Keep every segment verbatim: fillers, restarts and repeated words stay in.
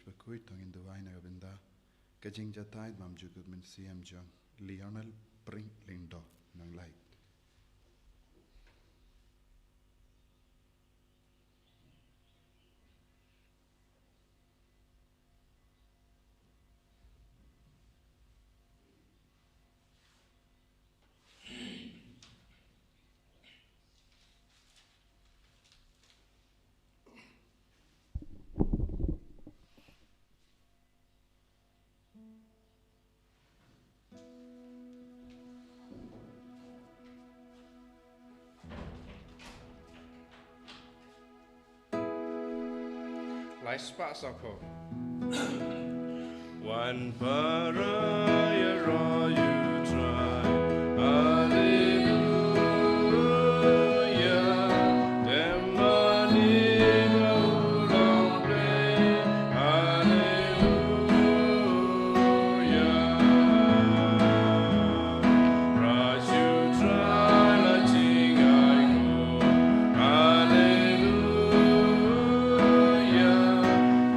Bakhuid, to ngin duwai na ka bynta ka jingjatai bymjukut mynsiem jong Lionel Pring Lyngdoh Nonglait. Lai spah sako. Wan para ïaroh ïa U Trai. Haleluya. Dem mane ba u long blei. Haleluya. Rai shu Trai la jingaikhun. Haleluya.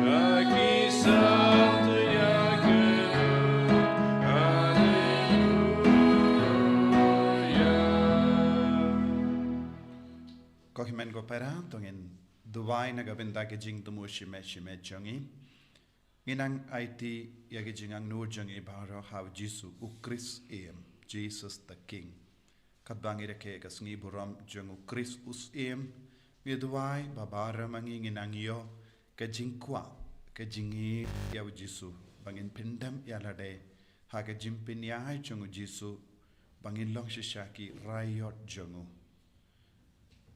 Ka ki sam tu ïa ka lut. Haleluya. Ko hynmen ko para, to ngin duwai na ka bynta ka jingthmu shimet shimet jong ngi. Ngi nang aiti ïa ka jingangnud jong ngi baroh ha U Jisu U Khrist Syiem, Jesus the King. Katba ngi rakhe ka sngi burom jong U Khrist U Syiem, ngi duwai ba baroh ma ngi ngin nang ïoh ka jingkwah, ka jingïeit ïa U Jisu, ba ngin pyndem ïa lade ha ka jingpynïaid jong U Jisu, ba ngin long shisha ki raiot jong u.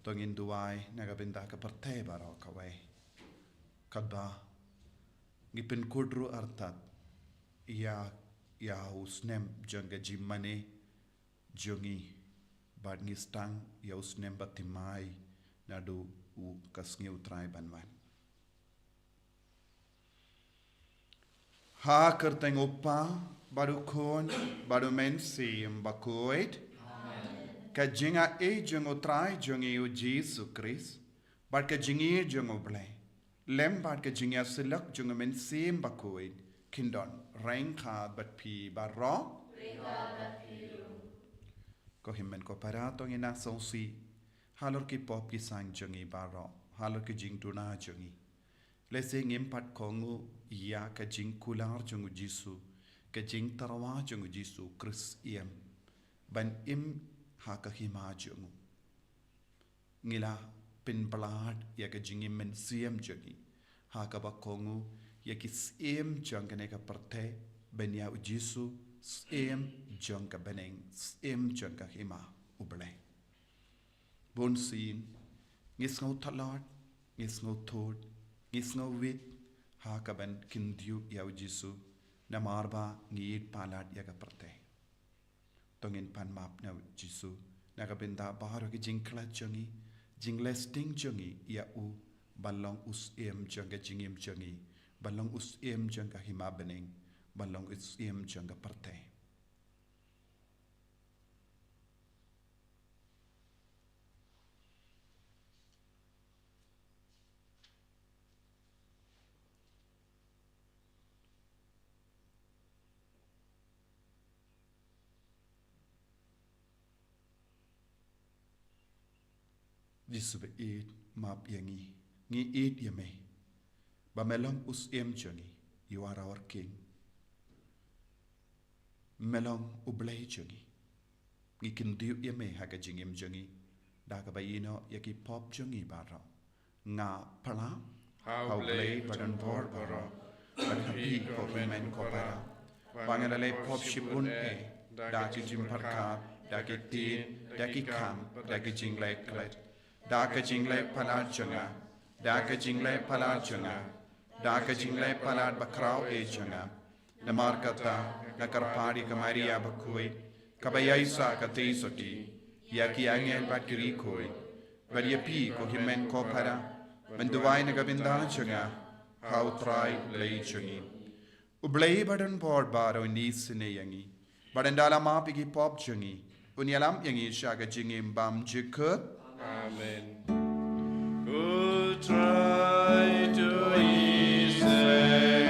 To ngin duwai na ka bynta ka pyrthei baroh kawei. Katba ngi pynkut ruh artat ïa, ïa u snem jong ka jingmane jong ngi, bad ngi sdang ïa u snem bathymmai naduh u ka sngi U Trai ban wan. Ha ka kyrteng U Kpa, bad U Khun, bad U Mynsiem Bakhuid. Amen. Ka jingaiei jong U Trai jong ngi U Jisu Khrist, bad ka jingïeit jong U Blei, lem bad ka jingïasyllok jong U Mynsiem Bakhuid, kin don ryngkat bad phi baroh. Ryngkat bad phi ruh. Ko hynmen ko para, to ngin nang sngewsih halor ki pop ki saiñ jong ngi baroh, halor ki jingduna jong ngi. Lehse ngim pat kohnguh ïa ka jingkular jong U Jisu, ka jingtyrwa jong U Jisu Khrist Syiem ban im ha ka hima jong u. Ngi la pynblad ïa ka jingim mynsiem jong ngi ha kaba kohnguh ïa ki syiem jong kane ka pyrthei ban ïa U Jisu, Syiem jong ka bneng, Syiem jong ka hima U Blei. Bunsien ngi sngew tlot, ngi sngew thut, ngi sngew wit ha kaban kyntiew ïa U Jisu, namar ba ngi ïeit palat ïa ka pyrthei. To ngin pan map na U Jisu na ka bynta baroh ki jingkhlad jong ngi, jingleh sting jong ngi ïa u ban long u Syiem jong ka jingim jong ngi, ban long u Syiem jong ka hima bneng, ban long u Syiem jong ka pyrthei. Jisu ba ïeit, map ïa ngi. Ngi ïeit ïa me ba me long u Syiem jong ngi. You are our King. Me long U Blei jong ngi. Ngi kyntiew ïa me ha ka jingim jong ngi da kaba ïehnoh ïa ki pop jong ngi baroh. Nga phla ha U Blei badonbor baroh, bad ha phi ko hynmen ko para, ba nga la leh pop shibun eh, da ki jingpyrkhat, da ki ktien, da ki kam, da ki jingleh klet, da ka jingleh palat jong nga, da ka jingleh palat jong nga, da ka jingleh palat bakhraw eh jong nga. Namar kata nga kyrpad ïa ka Maria bakhuid, kaba ïaisah ka tei sotti, ïa ki angel bad ki riewkhuid, bad ïa phi ko hynmen ko para, ban duwai na ka bynta jong nga ha U Trai U Blei jong ngi. U Blei badonbor baroh un isynei ïa ngi, bad un da la map ïa ki pop jong ngi, un ïalam ïa ngi sha ka jingim bymjukut. Amen. U Trai to isynei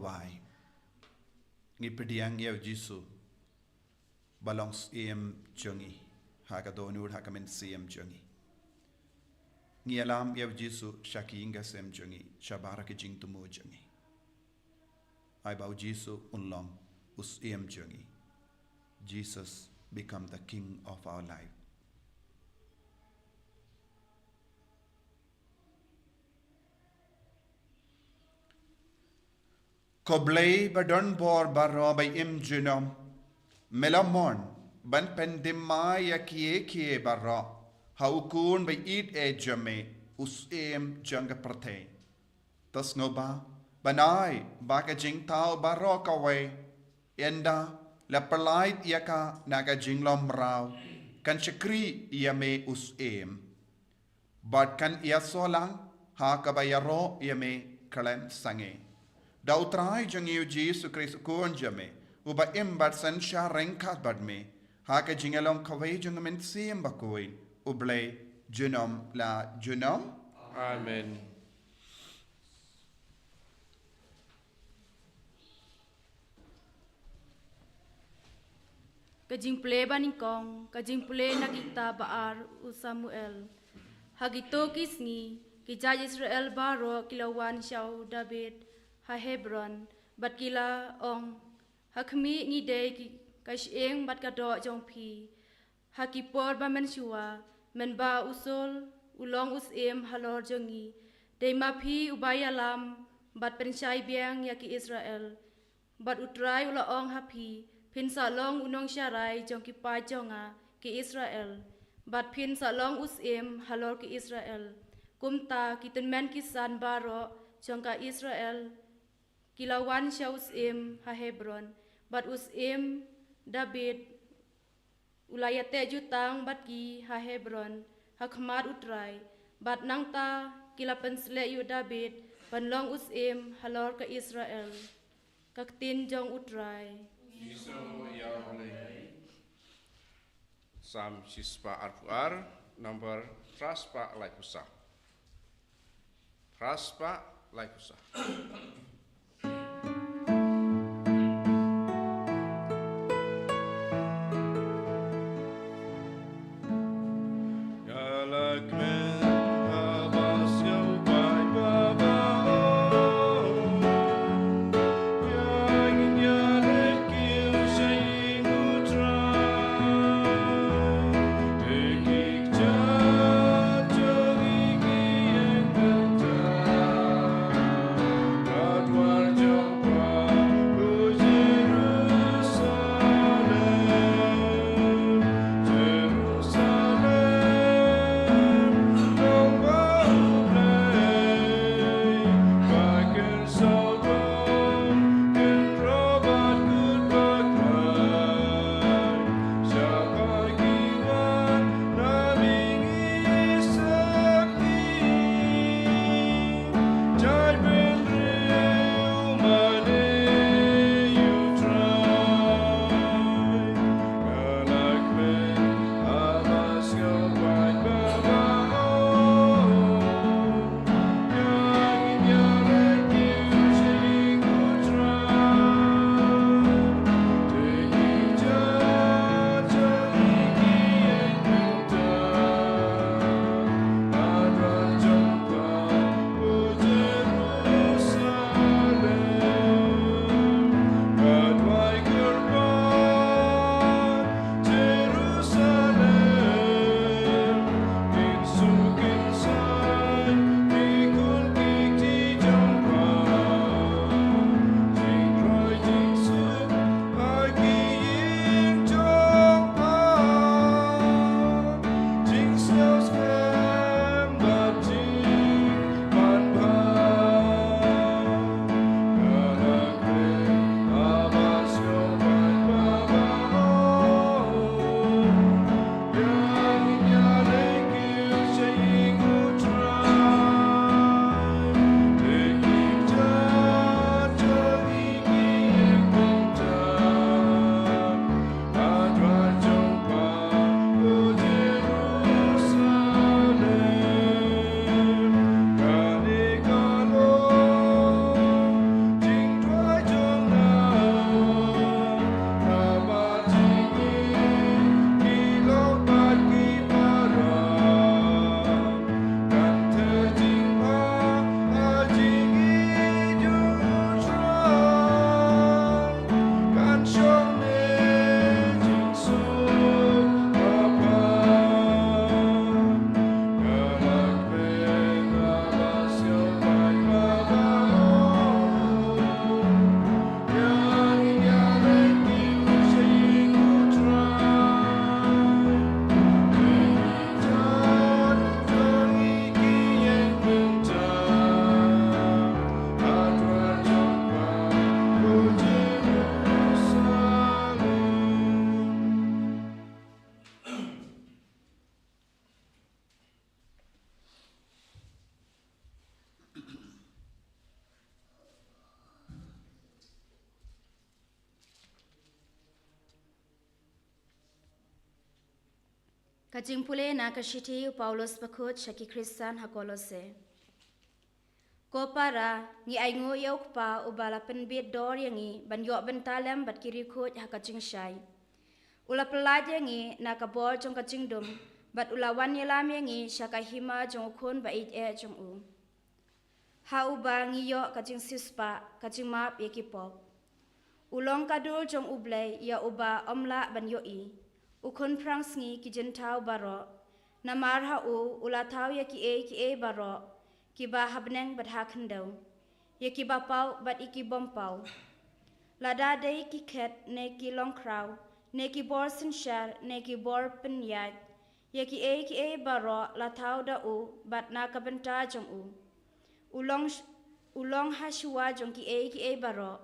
Bai. Ngi pdiang ïa u Jisu ba long Syiem jong ngi, ha ka dohnud ha ka mynsiem jong ngi. Ngi ïalam ïa u Jisu sha ki ïing ki sem jong ngi, shabar ki jingthmu jong ngi. Ai ba u Jisu un long u Syiem jong ngi. Jesus become the King of our life. Ko Blei ba don bor baroh ba im junom, me la mon ban pyndem ïa kiei kiei baroh ha u Khun ba ïeit eh jong me, u Syiem jong ka pyrthei. To sngewbha ban ai ba ka jingthaw baroh kawei, ynda la pyllait ïa ka na ka jinglong mraw, kan shakri ïa me u Syiem. Bad kan ïasoh lang ha kaba ïaroh ïa me khlem sangeh. Da u Trai jong ngi u Jisu Khrist u Khun jong me, uba im bad synshar ryngkat bad me, ha ka jingïalong kawei jong ka Mynsiem Bakhuid, U Blei junom la junom. Amen. Ka jingpule banyngkong, ka jingpule na ki kitab ba ar u Samuel. Ha kito ki sngi, ki jait Israel baroh ki la wan sha u David ha Hebron, bad ki la ong, ha khmih ngi dei ki, ka shyieng bad ka doh jong phi. Ha ki por ba mynshuwa, mynba u Saul u long u syiem halor jong ngi, dei ma phi uba ïalam bad pynshai biang ïa ki Israel. Bad u Trai u la ong ha phi, phin sa long u nongsharai jong ki paid jong nga ki Israel. Bad phin sa long u syiem halor ki Israel. Kumta ki tymmen ki san baroh jong ka Israel ki la wan sha u syiem ha Hebron. Bad u syiem David u la ïateh jutang bad ki ha Hebron, ha khmat u Trai, bad nangta ki la pynsleh ïa u David ban long u syiem halor ka Israel. Ka ktien jong u Trai. Jisu ïa u Blei. Salm shispah arphew ar, number phraspah laiphew saw. Phraspah laiphew saw. Ka jingpule na ka shithi u Paulus bakhuid sha ki Khristan ha Kolose. Ko para, ngi ainguh ïa u Kpa uba la pynbit dor ïa ngi ban ïoh bynta lem bad ki riewkhuid ha ka jingshai. U la pyllait ïa ngi na ka bor jong ka jingdum, bad u la wan ïalam ïa ngi sha ka hima jong u Khun ba ïeit eh jong u. Ha uba ngi ïoh ka jingsiewspah, ka jingmap ïa ki pop. U long ka dur jong U Blei ïa uba ym lah ban ïohi. U khun phrang sngi ki jingthaw baroh. Namar ha u, u la thaw ïa kiei kiei baroh, kiba ha bneng bad ha khyndew, ïa kiba paw bad ïa ki bym paw. Lada dei ki khet ne ki longkhraw, ne ki bor synshar ne ki bor pynïaid, ïa kiei kiei baroh la thaw da u bad na ka bynta jong u. U long, u long ha shuwa jong kiei kiei baroh,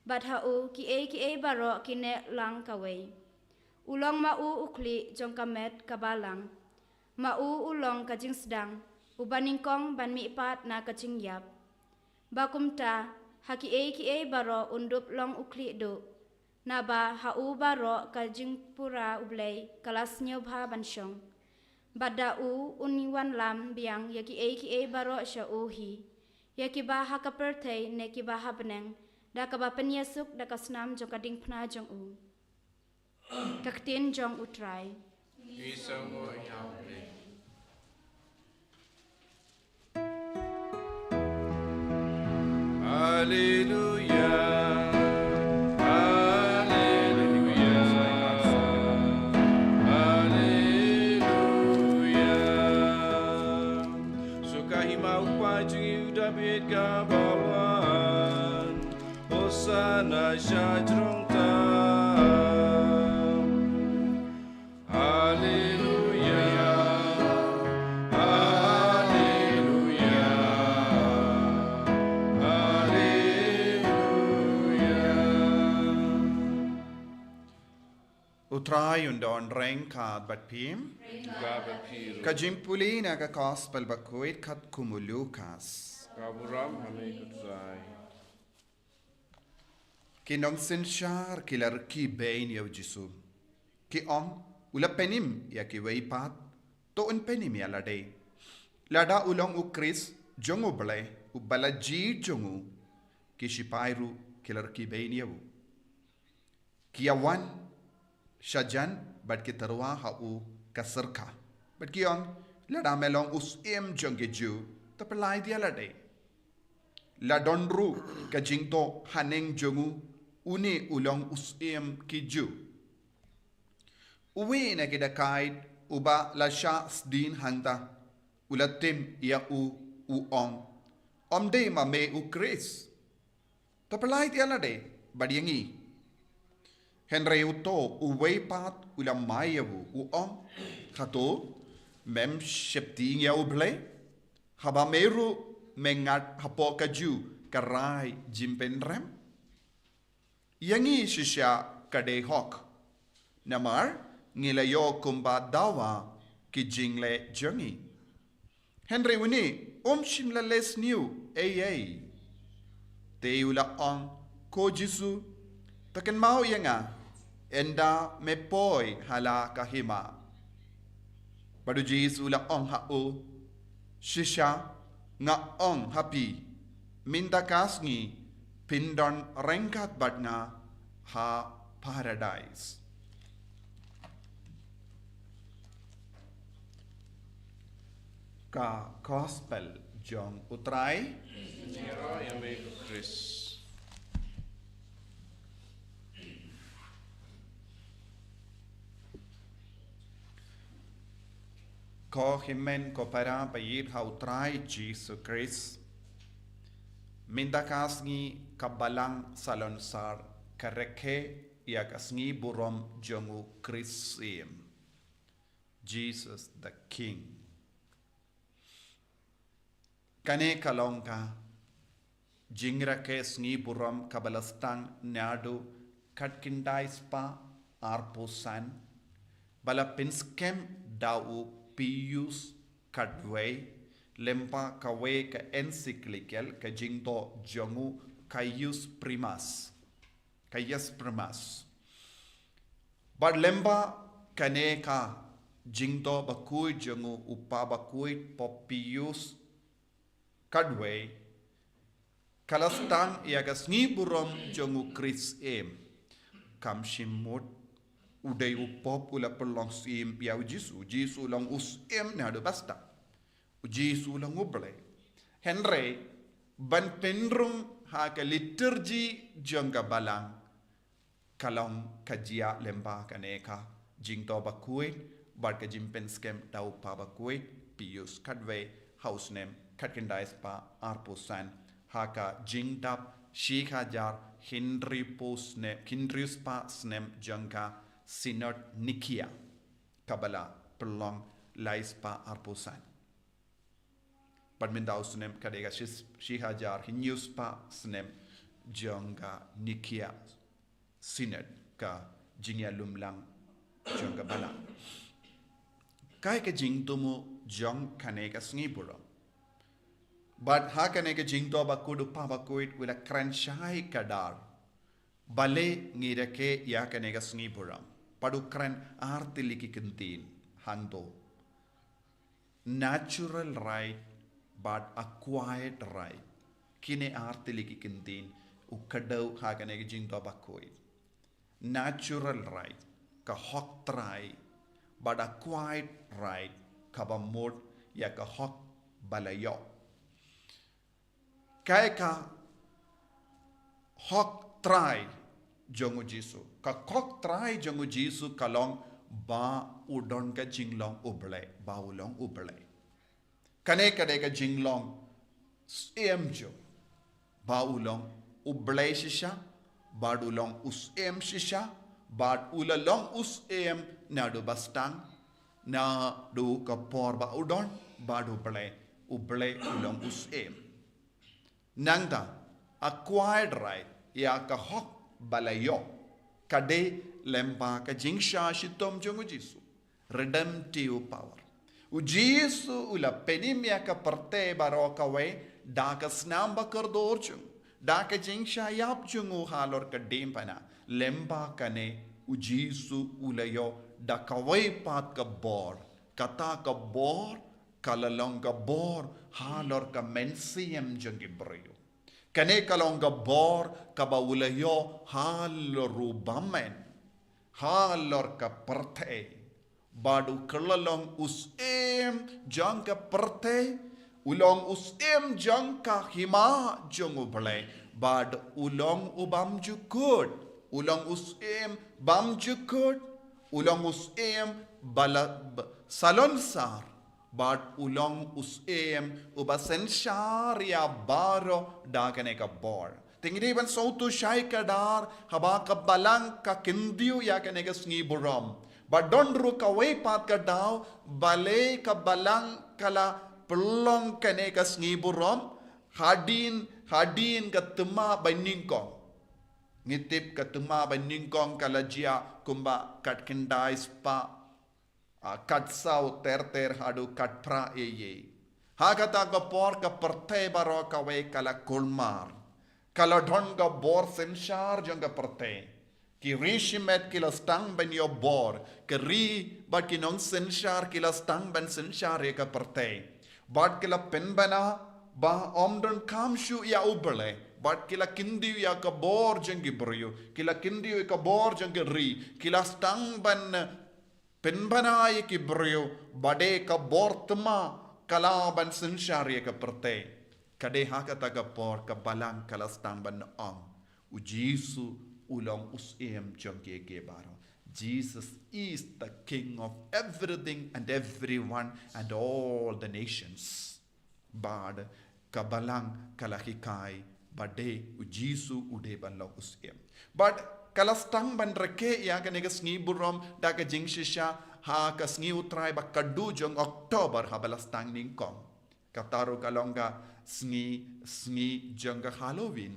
bad ha u kiei kiei baroh ki neh lang kawei. U long ma u u khlieh jong ka met kaba lang. Ma u u long ka jingsdang, uba nyngkong ban mihpat na ka jingïap. Ba kumta, ha kiei kiei baroh un dup long u khlieh duh. Naba ha u baroh ka jingpura U Blei ka la sngewbha ban shong. Bad da u un wan lam biang ïa kiei kiei baroh sha u hi, ïa kiba ha ka pyrthei ne kiba ha bneng, da kaba pynïasuk da ka snam jong ka diengphna jong u. Ka ktien jong U Trai. Ngi sngewnguh ïa U Blei. Haleluya, haleluya, haleluya. Suk ha hima u Kpa jong ngi u Dabid kaba wan. Hosanna sha jrong tam. Haleluya, haleluya, haleluya. U Trai un don ryngkat bad phi. Ryngkat bad phi ruh. Ka jingpule na ka Gospel bakhuid katkum u Lukas. Ka burom ha me ko Trai. Ki nongsynshar ki la rkhie beiñ ïa u Jisu. Ki ong, u la pynim ïa kiwei pat, to un pynim ïa lade. Lada u long u Khrist jong U Blei, uba la jied jong u, ki shipai ruh ki la rkhie beiñ ïa u. Ki ïa wan shajan bad ki tyrwa ha u ka syrkha. Bad ki ong, lada me long u Syiem jong ki Jiw, to pyllait ïa lade. La don ruh ka jingthoh haneng jong u, une u long u Syiem ki Jiw. Uwei na ki dakait uba la shah sdien hangta, u la tim ïa u, u ong, ym dei ma me u Khrist? To pyllait ïa lade bad ïa ngi. Hynrei uto uwei pat u la mih ïa u, u ong, hato mem sheptieng ïa U Blei, haba me ruh me ngat hapoh kajuh ka rai jingpynrem? Ïa ngi shisha ka dei hok. Namar ngi la ïoh kumba dawa ki jingleh jong ngi. Hynrei une um shym la leh sniew ei ei. Te u la ong, ko Jisu, to kynmaw ïa nga ynda me poi ha la ka hima. Bad u Jisu u la ong ha u, shisha nga ong ha phi, mynta ka sngi phin don ryngkat bad nga ha Paradais. Ka Gospel jong U Trai. Ïaroh ïa me ko Khrist. Ko hynmen ko para ba ïeit ha U Trai Jisu Khrist. Mynta ka sngi ka Balang Salonsar ka rakhe ïa ka sngi burom jong u Khrist Syiem. Jesus the King. Kane ka long ka jingrakhe sngi burom kaba la sdang naduh khatkhyndai spah arphew san, ba la pynskhem da u Pius khatwei, lyngba kawei ka encyclical, ka jingthoh jong u Gaius Primus. Gaius Primus. Bad lyngba kane ka Jingdoh bakhuid jong u Pa bakhuid Pope Pius khatwei ka la sdang ïa ka sngi burom jong u Khrist Syiem. Kam shym mut u dei u Pope u la pynlong syiem ïa u Jisu. U Jisu u long u Syiem naduh ba sdang. U Jisu u long u Blei. Hynrei ban pynrung ha ka liturgi jong ka Balang ka long ka jia lyngba kane ka jingdoh bakhuid bad ka jingpynskhem da u Pa bakhuid Pius khatwei ha u snem khatkhyndai spah arphew san ha ka jingdap shi hajar hynriewphew snem, hynriew spah snem jong ka Synod Nicaea kaba la pynlong lai spah arphew san. Bad mynta u snem ka dei ka shi, shi hajar hynñiew spah snem jong ka Nicaea Synod, ka jingïalumlang jong ka Balang. Kaei ka jingthmu jong kane ka sngi burom? Bad ha kane ka jingdoh bakhuid u Pa bakhuid u la kren shai kdar balei ngi rakhe ïa kane ka sngi burom. Bad u kren ar tylli ki kyntien hangto: natural right bad acquired right. Kine ar tylli ki kyntien u kdew ha kane ka jingdoh bakhuid. Natural right, ka hok trai, bad acquired right, kaba mut ïa ka hok ba la ïoh. Kaei ka hok trai jong u Jisu? Ka hok trai jong u Jisu ka long ba u don ka jinglong u Blei, ba u long u Blei. Kane ka dei ka jinglong Syiem jong u, ba u long u Blei shisha bad u long u Syiem shisha, bad u la long u Syiem naduh ba sdang, naduh ka por ba u don bad u Blei, u Blei u long u Syiem. Nangta, acquired right, ïa ka hok ba la ïoh, ka dei lyngba ka jingshah shitom jong u Jisu. Redemptive power. U Jisu u la pynim ïa ka pyrthei baroh kawei da ka snam ba kordor jong u, da ka jingshah ïap jong u halor ka diengphna. Lyngba kane u Jisu u la ïoh da kawei pat ka bor. Kata ka bor ka la long ka bor halor ka mynsiem jong ki briew. Kane ka long ka bor kaba u la ïoh halor u bymman, halor ka pyrthei. Bad u kylla long u Syiem jong ka pyrthei, u long u Syiem jong ka hima jong u Blei, bad u long u bymjukut, u long u Syiem bymjukut, u long u Syiem ba la b-, salonsar, bad u long u Syiem uba synshar ïa baroh da kane ka bor. Te ngi dei ban sngewthuh shai kdar haba ka Balang ka kyntiew ïa kane ka sngi burom. Ba don ruh kawei pat ka daw balei ka Balang ka la pynlong kane ka sngi burom hadien, hadien ka thma ba nyngkong. Ngi tip ka thma ba nyngkong ka la jia kumba khatkhyndai spah Ah, khatsaw ter ter haduh khatphra ei ei. Ha kata ka por ka pyrthei baroh kawei ka la kulmar. Ka la don ka bor synshar jong ka pyrthei. Ki ri shimet ki la sdang ban ïoh bor. Ki ri bad ki nongsynshar ki la sdang ban synshar ïa ka pyrthei. Bad ki la pynbna ba ym donkam shuh ïa U Blei. Bad ki la kyntiew ïa ka bor jong ki briew. Ki la kyntiew ïa ka bor jong ki ri. Ki la sdang ban pynbna ïa ki briew, ba dei ka bor thma ka lah ban synshar ïa ka pyrthei. Ka dei ha kata ka por ka Balang ka la sdang ban ong, U Jisu u long u Syiem jong kiei kiei baroh. Jesus is the King of everything and everyone and all the nations. Bad ka Balang ka la hikai ba dei U Jisu u dei ban long u Syiem. Bad ka la sdang ban rakhe ïa kane ka sngi burom da ka jingshisha ha ka sngi U Trai ba khatduh jong October haba la sdang nyngkong. Kata ruh ka long ka sngi, sngi jong ka Halloween.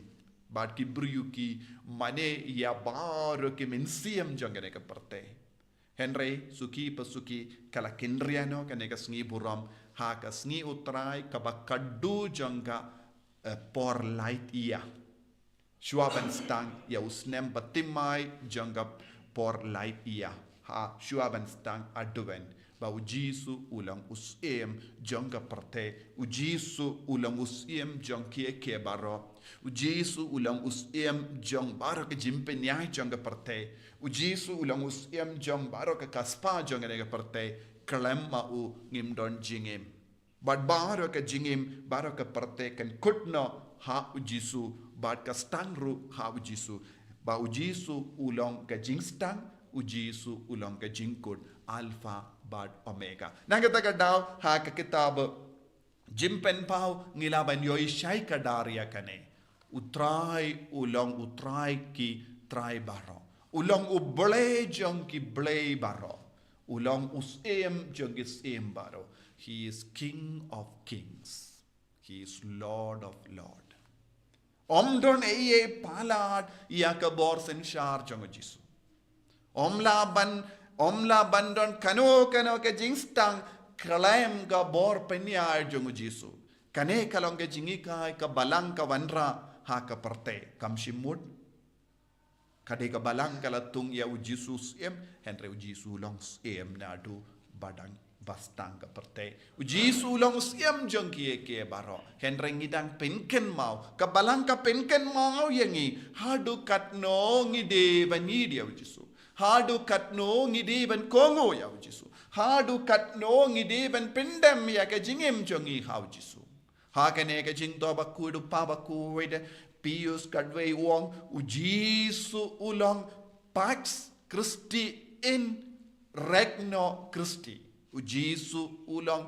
Bad ki briew ki mane ïa baroh ki mynsiem jong kane ka pyrthei. Hynrei suki pa suki ka la kynriah noh kane ka sngi burom ha ka sngi U Trai kaba khatduh jong ka, eh, por lait ïa. Shuwa ban sdang ïa u snem ba thymmai jong ka por lait ïa. Ha shuwa ban sdang Advent. Ba u Jisu u long u syiem jong ka pyrthei. U Jisu u long u syiem jong kiei kiei baroh. U Jisu u long u syiem jong baroh ka jingpynïaid jong ka pyrthei. U Jisu u long u syiem jong baroh ka kaspa jong kane ka pyrthei. Khlem ma u ngim don jingim. Bad baroh ka jingim, baroh ka pyrthei kan kut noh ha u Jisu, bad ka sdang ruh ha u Jisu. Ba u Jisu u long ka jingstad, u Jisu u long ka jingkut, Alpha bad Omega. Na kata ka daw ha ka kitab Jingpynpaw ngi lah ban ïohi shai kdar ïa kane. U Trai u long u Trai ki trai baroh. U long u Blei jong ki blei baroh. U long u Syiem jong ki syiem baroh. He is King of kings. He is Lord of lords. Ym don ei ei palat ïa ka bor synshar jong u Jisu. Ym lah ban, ym lah ban don kano kano ka jingstad khlem ka bor pynïaid jong u Jisu. Kane ka long ka jinghikai kaba lang ka wanrah ha ka pyrthei. Kam shym mut. Ka dei kaba lang ka la tung ïa u Jisu syiem, hynrei u Jisu long syiem naduh ba dang ba sdang ka pyrthei. U Jisu long syiem jong kiei kiei baroh. Hynrei ngi dang pynkynmaw. Kaba lang ka pynkynmaw ïa ngi. Haduh katno ngi dei ban ïeit ïa u Jisu. Haduh katno ngi dei ban kohnguh ïa u Jisu. Haduh katno ngi dei ban pyndem ïa ka jingim jong ngi ha u Jisu. Ha kane ka jingthoh ba khuid u Papa bakhuid Pius khatwei u ong u Jisu u long Pax Christi in Regno Christi. U Jisu u long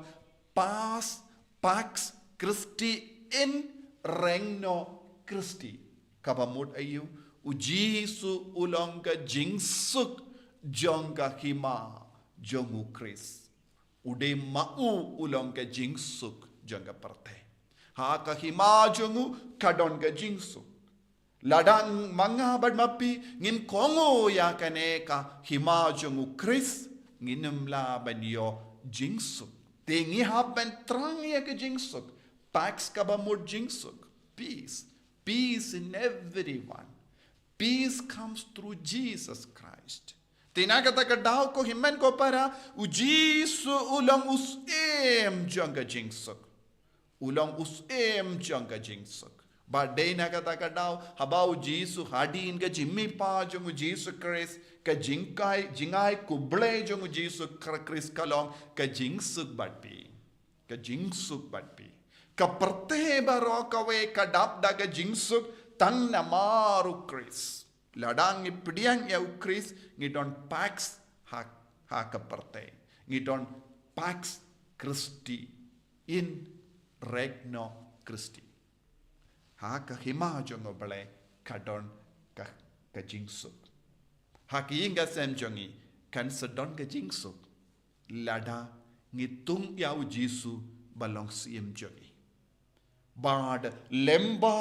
Pax, Pax Christi in Regno Christi. Kaba mut aïu, u Jisu u long ka jingsuk jong ka hima jong u Khrist. U dei ma u u long ka jingsuk jong ka pyrthei. Ha ka hima jong u ka don ka jingsuk. Lada ma nga bad ma phi ngim kohnguh ïa kane ka hima jong u Khrist, ngin ym lah ban ïoh jingsuk. Te ngi hap ban thrang ïa ka jingsuk. Pax kaba mut jingsuk. Peace. Peace in everyone. Peace comes through Jesus Christ. Te na kata ka daw ko hynmen ko para, u Jisu u long u syiem jong ka jingsuk. U long u syiem jong ka jingsuk. Ba dei na kata ka daw, haba u Jisu hadien ka jingmihpat jong u Jisu Khrist, ka jingkai, jingai khublei jong u Jisu Khrist ka long ka jingsuk bad phi. Ka jingsuk bad phi. Ka pyrthei baroh kawei ka dap da ka jingsuk tang namar u Khrist. Lada ngi pdiang ïa u Khrist, ngi don Pax ha, ha ka pyrthei. Ngi don Pax Christi in Regno Christi. Ha ka hima jong u Blei ka don ka, ka jingsuk. Ha ka ïing ka sem jong ngi kan sa don ka jingsuk. Lada ngi tung ïa u Jisu ba long syiem jong ngi. Bad lyngba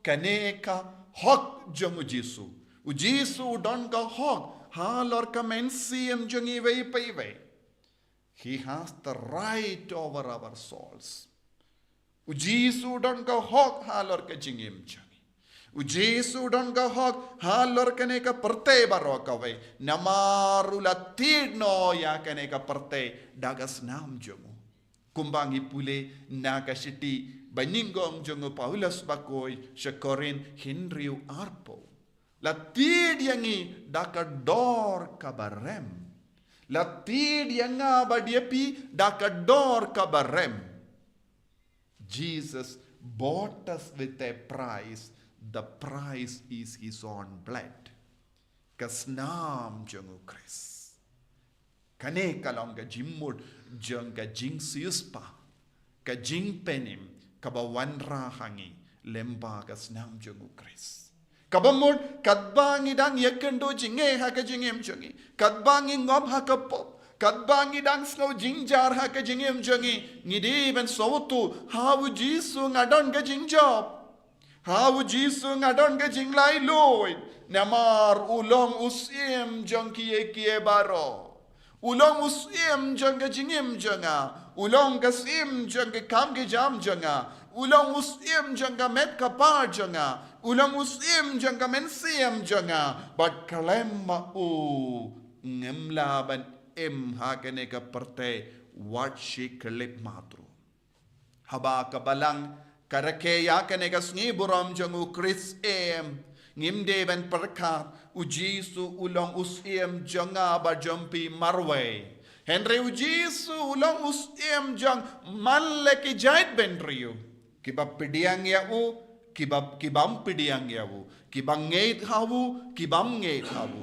kane ka hok jong u Jisu. U Jisu u don ka hok halor ka mynsiem jong ngi iwei pa iwei. He has the right over our souls. U Jisu u don ka hok halor ka jingim jong ngi. U Jisu u don ka hok halor kane ka pyrthei baroh kawei. Namar u la thied noh ïa kane ka pyrthei da ka snam jong u. Kumba ngi pule na ka shithi ba nyngkong jong u Paulus bakhuid sha Korinth hynriew arphew. La thied ïa ngi da ka dor kaba rem. La thied ïa nga bad ïa phi da ka dor kaba rem. Jesus bought us with a price. The price is his own blood. Ka snam jong u Khrist. Kane ka long ka jingmut jong ka jingsiewspah, ka jingpynim kaba wanrah ha ngi lyngba ka snam jong u Khrist. Kaba mut katba ngi dang ïakynduh jingeh ha ka jingim jong ngi, katba ngi ngop ha ka pop, katba ngi dang sngew jynjar ha ka jingim jong ngi, ngi dei ban sngewthuh ha u Jisu nga don ka jingjop. Ha u Jisu nga don ka jinglaitluid. Namar u long u syiem jong kiei kiei baroh. U long u syiem jong ka jingim jong nga. U long ka syiem jong ka kam ka jam jong nga. U long u syiem jong ka met ka phad jong nga. U long u syiem jong ka mynsiem jong nga. Bad khlem ma u ngim lah ban im ha kane ka pyrthei wat shi khyllipmat ruh. Haba ka Balang ka rakhe ïa kane ka sngi burom jong u Khrist im, ngim dei ban pyrkhat, u Jisu u long u Syiem jong nga bad jong phi marwei. Hynrei u Jisu u long u Syiem jong man la ki jaitbynriew, kiba pdiang ïa u, kiba, kibym pdiang ïa u, kiba ngeit ha u, kibym ngeit ha u.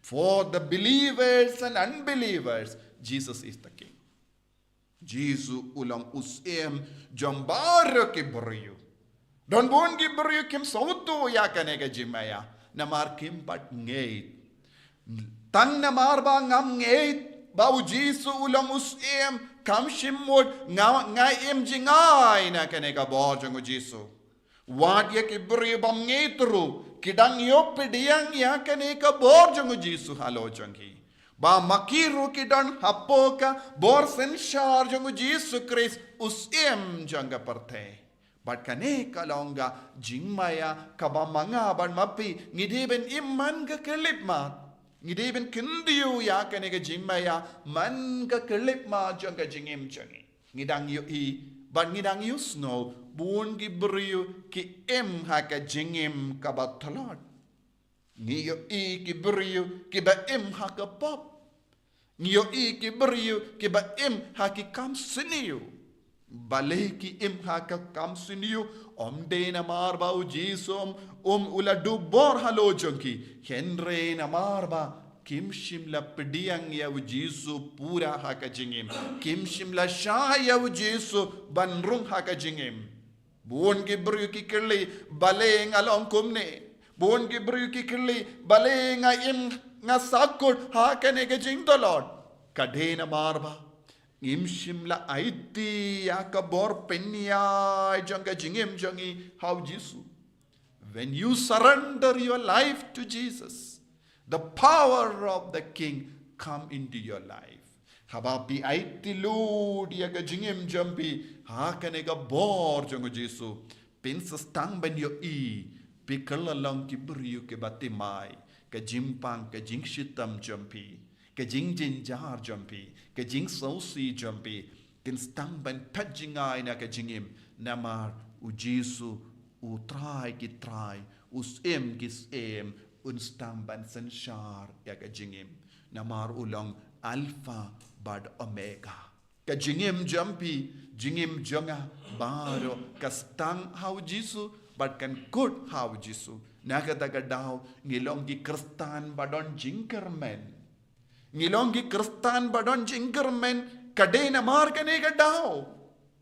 For the believers and unbelievers, Jesus is the King. Jisu u long u Syiem jong baroh ki briew. Don bun ki briew kim sngewthuh ïa kane ka jingmaïa namar kim pat ngeit. Tang namar ba ngam ngeit ba u Jisu u long u Syiem, kam shym mut nga, nga im jngai na kane ka bor jong u Jisu. Wat ïa ki briew bym ngeit ruh ki dang ïoh pdiang ïa kane ka bor jong u Jisu halor jong ki. Ba ma ki ruh ki don hapoh ka bor synshar jong u Jisu Khrist u Syiem jong ka pyrthei. Bad kane ka long ka jingmaïa kaba ma nga bad ma phi ngi dei ban im man ka khyllipmat. Ngi dei ban kyntiew ïa kane ka jingmaïa man ka khyllipmat jong ka jingim jong ngi. Ngi dang ïohi bad ngi dang ïohsngew bun ki briew ki im ha ka jingim kaba tlot. Ngi ïohi ki briew kiba im ha ka pop. Ngi ïohi ki briew kiba im ha ki kam sniew. Balei ki im ha ka kam sniew? Ym dei namar ba u Jisu um, um u la duh bor halor jong ki, hynrei namar ba kim shym la pdiang ïa u Jisu pura ha ka jingim. Kim shym la shah ïa u Jisu ban rung ha ka jingim. Bun ki briew ki kylli, balei nga long kumne? Bun ki briew ki kylli, balei nga im nga sahkut ha kane ka jingtlot? Ka dei namar ba ngim shym la aiti ïa ka bor pynïaid jong ka jingim jong ngi ha u Jisu. When you surrender your life to Jesus, the power of the King come into your life. Haba phi aiti lut ïa ka jingim jong phi ha kane ka bor jong u Jisu, phin sa sdang ban ïohi phi kylla long ki briew kiba thymmai. Ka jingpang, ka jingshitom jong phi, ka jingjynjar jong phi, ka jingsngewsih jong phi kin sdang ban thait jngai na ka jingim. Namar u Jisu u Trai ki trai, u Syiem ki syiem, un sdang ban synshar ïa ka jingim. Namar u long Alpha bad Omega. Ka jingim jong phi, jingim jong nga baroh ka sdang ha u Jisu bad kan kut ha u Jisu. Na kata ka daw ngi long ki Khristan ba don jingkyrmen. Ngi long ki Khristan ba don jingkyrmen, ka dei namar kane ka daw.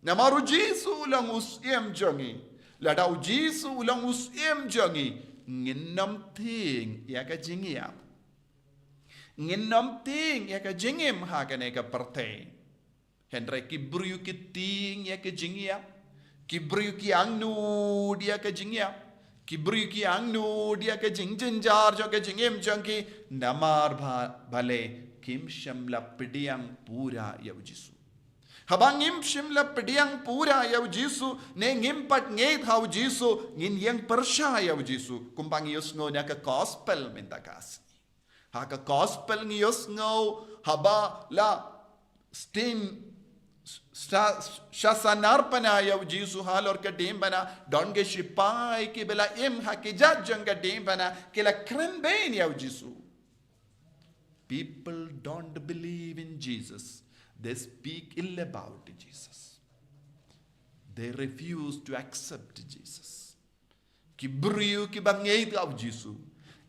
Namar u Jisu u long u Syiem jong ngi. Lada u Jisu u long u Syiem jong ngi, ngin nym tieng ïa ka jingïap. Ngin nym tieng ïa ka jingim ha kane ka pyrthei. Hynrei ki briew ki tieng ïa ka jingïap. Ki briew ki angnud ïa ka jingïap. Ki briew ki angnud ïa ka jingjynjar jong ka jingim jong ki. Namar ba, balei kim shym la pdiang pura ïa u Jisu. Haba ngim shym la pdiang pura ïa u Jisu, ne ngim pat ngeit ha u Jisu, ngin ïeng pyrshah ïa u Jisu. Kumba ngi ïohsngew na ka gospel mynta ka sngi. Ha ka gospel ngi ïohsngew haba la sting sha, sha sanar pana ïa u Jisu halor ka diengphna, don ki shipai kiba la im ha ki jait jong ka diengphna ki la kren bein ïa u Jisu. People don't believe in Jesus. They speak ill about Jesus. They refuse to accept Jesus. Ki briew kiba ngeit ïa u Jisu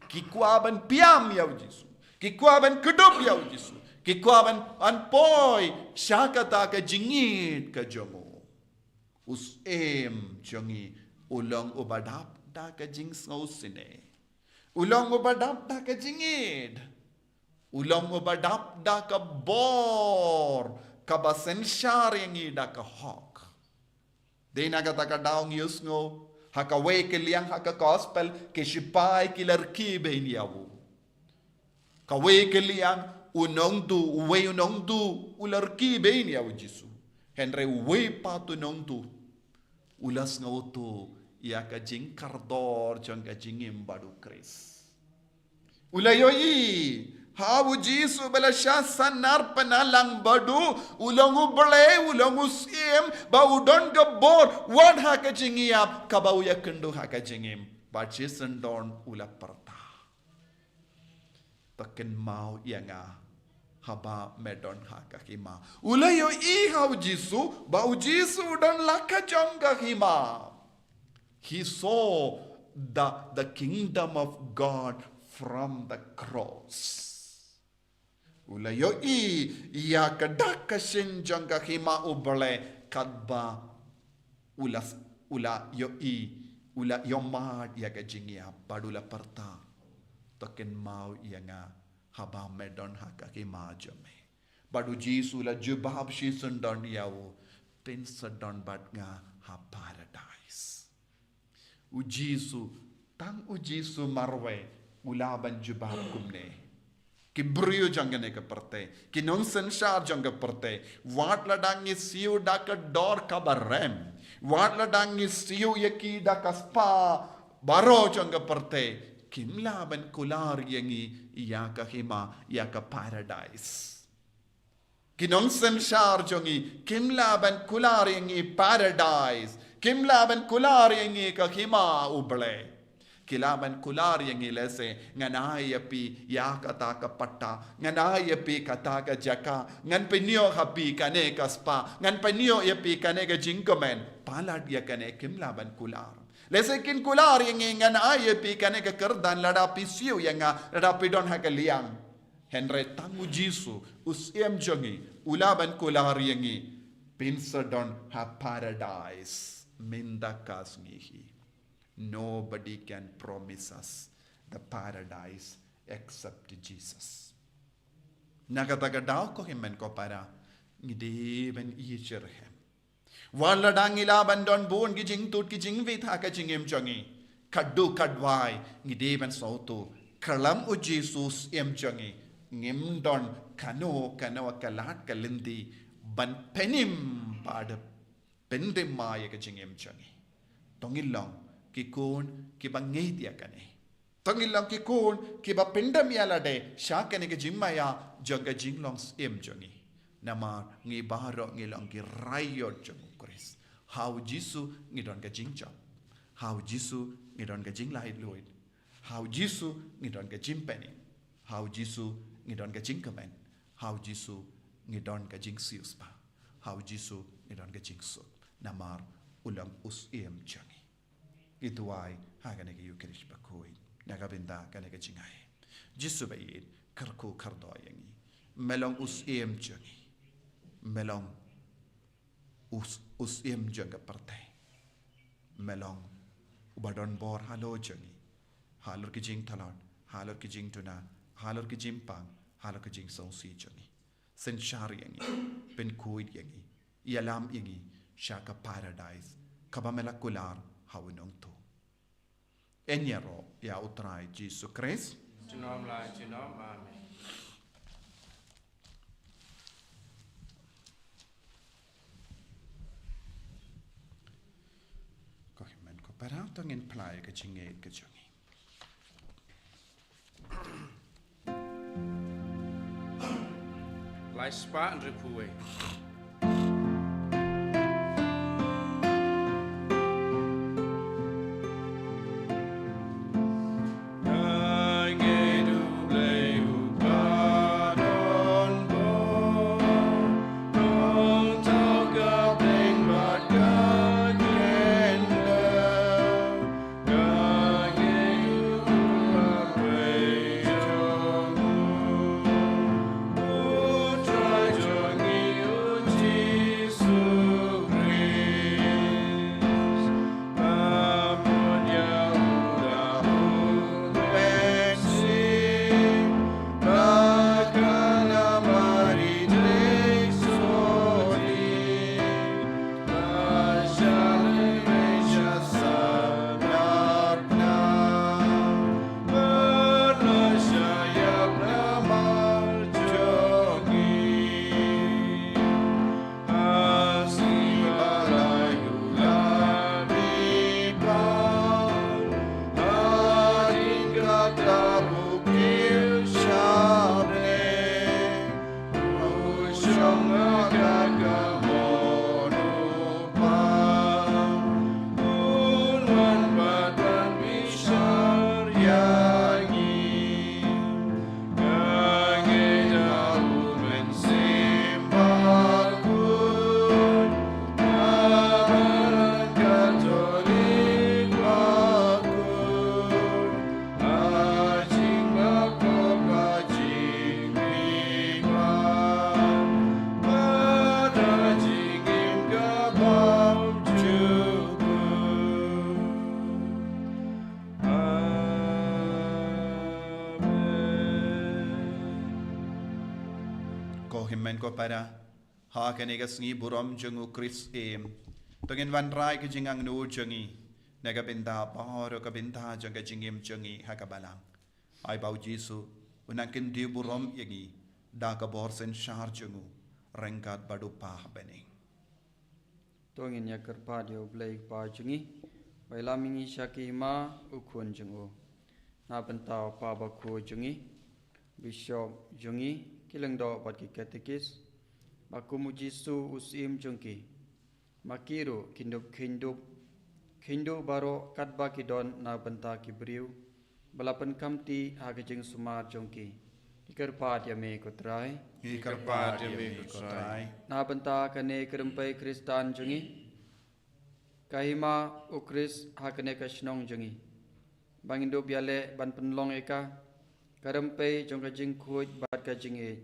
ki kwah ban pdiang ïa u Jisu, ki kwah ban kdup ïa u Jisu, ki kwah ban, ban poi sha kata ka jingïeit ka jong u. U Syiem jong ngi u long uba dap da ka jingsngewsynei. U long uba dap da ka jingïeit. U long uba dap da ka bor kaba synshar ïa ngi da ka hok. Dei na kata ka daw ngi ïohsngew ha kawei ka liang ha ka gospel ki shipai ki la rkhie bein ïa u. Kawei ka liang u nongtuh, uwei u nongtuh u la rkhie bein ïa u Jisu. Hynrei uwei pat u nongtuh u la sngewthuh ïa ka jingkordor jong ka jingim bad u Khrist. U la ïohi Ha u Jisu ba la shah sanar pynlang bad u, u long u Blei, u long u Syiem, ba u don ka bor, wat ha ka jingïap, kaba u ïakynduh ha ka jingim. Bad shisien don u la pyrta. To kynmaw ïa nga, haba me don ha ka hima. U la ïohi ha u Jisu, ba u Jisu u don la ka jong ka hima. He saw the, the kingdom of God from the cross. U la ïohi ïa ka dak ka shin jong ka hima u Blei katba u la, u la ïohi, u la ïohmad ïa ka jingïap bad u la pyrta. To kynmaw ïa nga haba me don ha ka hima jong me. Bad u Jisu u la jubab shisien don ïa u, pynsa don bad nga ha paradais. U Jisu, tang u Jisu marwei, u lah ban jubab kumne. Ki briew jong kane ka pyrthei, ki nongsynshar jong ka pyrthei, wat la dang ngi siew da ka dor kaba rem, wat la dang ngi siew ïa ki da ka spah baroh jong ka pyrthei, kim lah ban kular ïa ngi ïa ka hima, ïa ka paradais. Ki nongsynshar jong ngi, kim lah ban kular ïa ngi paradais, kim lah ban kular ïa ngi ka hima u Blei. Ki lah ban kular ïa ngi lehse, ngan ai ïa phi ïa kata ka patta, ngan ai ïa phi kata ka jaka, ngan pynïoh ha phi kane ka spah, ngan pynïoh ïa phi kane ka jingkmen, palat ïa kane kim lah ban kular. Lehse kin kular ïa ngi ngan ai ïa phi kane ka kyrdan lada phi siew ïa nga, lada phi don ha ka liang. Hynrei tang u Jisu, u Syiem jong ngi, u lah ban kular ïa ngi, pynsa don ha paradais, mynta ka sngi hi. Nobody can promise us the paradise except Jesus. Na kata ka daw ko hynmen ko para, ngi dei ban ïeit sha u. Wat la dang ngi lah ban don bun ki jingtut ki jingwit ha ka jingim jong ngi. Katdu katwai ngi dei ban sngewthuh, kyllum u Jisu Syiem jong ngi, ngim don kano kano ka lad ka lynti ban pynim bad pyndem ïa ka jingim jong ngi. To ngin long ki khun kiba ngeit ïa kane. To ngin long ki khun kiba pyndem ïa lade sha kane ka jingmaïa jong ka jinglong Syiem jong ngi. Namar ngi baroh ngi long ki raiot jong u Khrist. Ha u Jisu ngi don ka jingjop. Ha u Jisu ngi don ka jinglaitluid. Ha u Jisu ngi don ka jingpynim. Ha u Jisu ngi don ka jingkmen. Ha u Jisu ngi don ka jingsiewspah. Ha u Jisu ngi don ka jingsuk. Namar u long u Syiem jong ngi. Ngi duwai ha kane ka Ïukharist bakhuid na ka bynta kane ka jingai. Jisu ba ïeit, kyrkhu kyrdoh ïa ngi. Me long u Syiem jong ngi. Me long u s-, u Syiem jong ka pyrthei. Me long uba don bor halor jong ngi. Halor ki jingtlot, halor ki jingduna, halor ki jingpang, halor ki jingsngewsih jong ngi. Synshar ïa ngi, pynkhuid ïa ngi, ïalam ïa ngi sha ka paradais kaba me la kular ha u nongthoh. Yn ïaroh ïa u Trai Jisu Khrist. Junom la junom, amen. Ko hynmen ko para, to ngin phla ïa ka jingngeit ka jong ngi. Lai spah hynriewphew wei. Ko hynmen ko para, ha kane ka sngi burom jong u Khrist im, to ngin wanrah ïa ka jingangnud jong ngi na ka bynta baroh ka bynta jong ka jingim jong ngi ha ka balang. Ai ba u Jisu u nang kyntiew burom ïa ngi da ka bor synshar jong u ryngkat bad u Kpa ha bneng. To ngin ïa kyrpad ïa u Blei Kpa jong ngi, ba ïalam ïa ngi sha ki hima u Khun jong u. Na bynta u Papa Bakhuid jong ngi, Bishop jong ngi, ki lyngdoh bad ki katekis, ba kum u Jisu u Syiem jong ki, ma ki ruh kin dup kheiñ dup, kheiñ dup baroh katba ki don na bynta ki briew ba la pynkhamti ha ka jingsumar jong ki. Ngi kyrpad ïa me ko Trai. Ngi kyrpad ïa me ko Trai. Na bynta kane ka rympei Khristan jong ngi, ka hima u Khrist ha kane ka shnong jong ngi, ba ngin dup ïaleh ban pynlong ïa ka ka rympei jong ka jingkhuid bad ka jingïeit.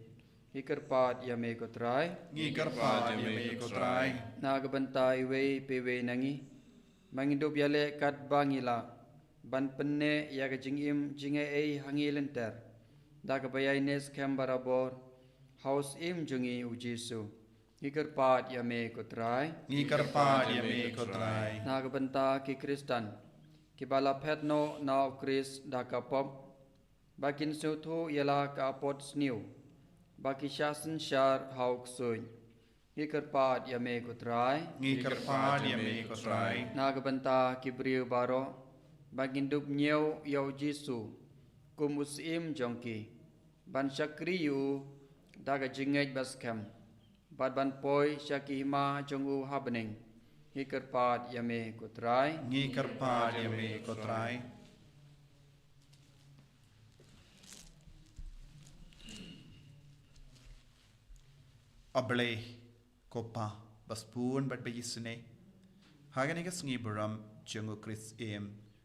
Ngi kyrpad ïa me ko Trai. Ngi kyrpad ïa me ko Trai. Na ka bynta iwei pa iwei na ngi, ba ngin dup ïaleh katba ngi lah ban pynneh ïa ka jingim jingaiei ha ngi lynter da kaba ïaineh skhem barabor ha u Syiem jong ngi u Jisu. Ngi kyrpad ïa me ko Trai. Ngi kyrpad ïa me ko Trai. Na ka bynta ki Khristan kiba la phet noh na u Khrist da ka pop, ba kin sngewthuh ïa la ka apot sniew, ba ki shah synshar ha u ksuid. Ngi kyrpad ïa me ko Trai. Ngi kyrpad ïa me ko Trai. Na ka bynta ki briew baroh, ba kin dup ñiew ïa u Jisu kum u Syiem jong ki, ban shakri ïa u da ka jingngeit ba skhem, bad ban poi sha ki hima jong u ha bneng. Ngi kyrpad ïa me ko Trai. Ngi kyrpad ïa me ko Trai. A Blei, ko Pa ba sbun bad ba isynei, ha kane ka sngi burom jong u Khrist im,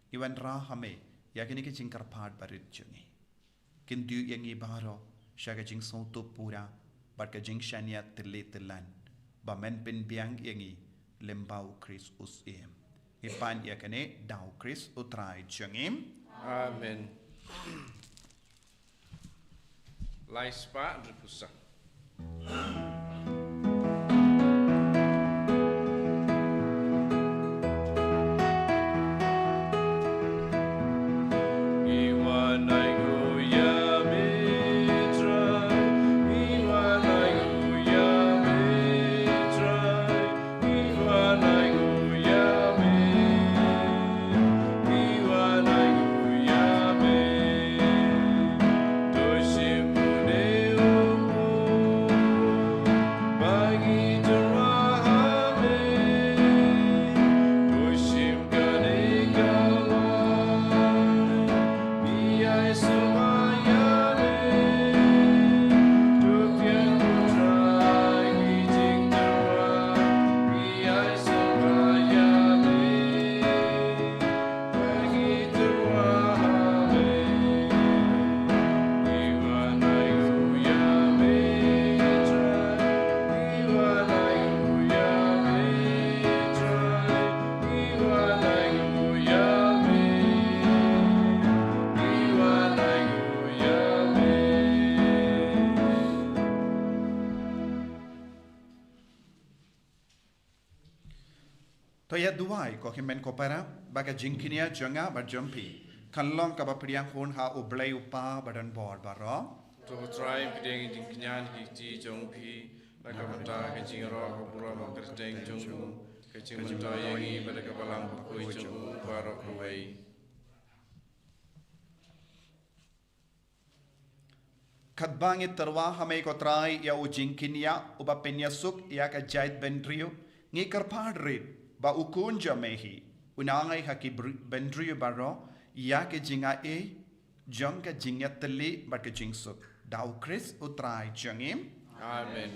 ngi wanrah ha me ïa kane ka jingkyrpad barit jong ngi. Kyntiew ïa ngi baroh sha ka jingsngewthuh pura bad ka jingshaniah tylli tyllan, ba men pynbiang ïa ngi lyngba u Khrist u Syiem. Ngi pan ïa kane da u Khrist u Trai jong ngi. Amen. Lai spah hynriewphew saw. To ïa duwai ko hynmen ko para, ba ka jingkñia jong nga bad jong phi kan long kaba pdiang hun ha u Blei u Pa badonbor baroh. To Trai, pdiang ïa ka jingkñia ha ki kti jong phi, na ka bynta ka jingïaroh ka burom ha ka kyrteng jong u, ka jingmyntoi ïa ngi bad ka Balang Bakhuid jong u baroh kawei. Katba ngi tyrwa ha me ko Trai ïa u jingkñia uba pynïasuk ïa ka jaid bynriew, ngi kyrpad rit ba u Khun jong me hi un ai ha ki br-, bynriew baroh ïa ka jingaiei jong ka jingïatylli bad ka jingsuk. Da u Khrist u Trai jong ngi. Amen.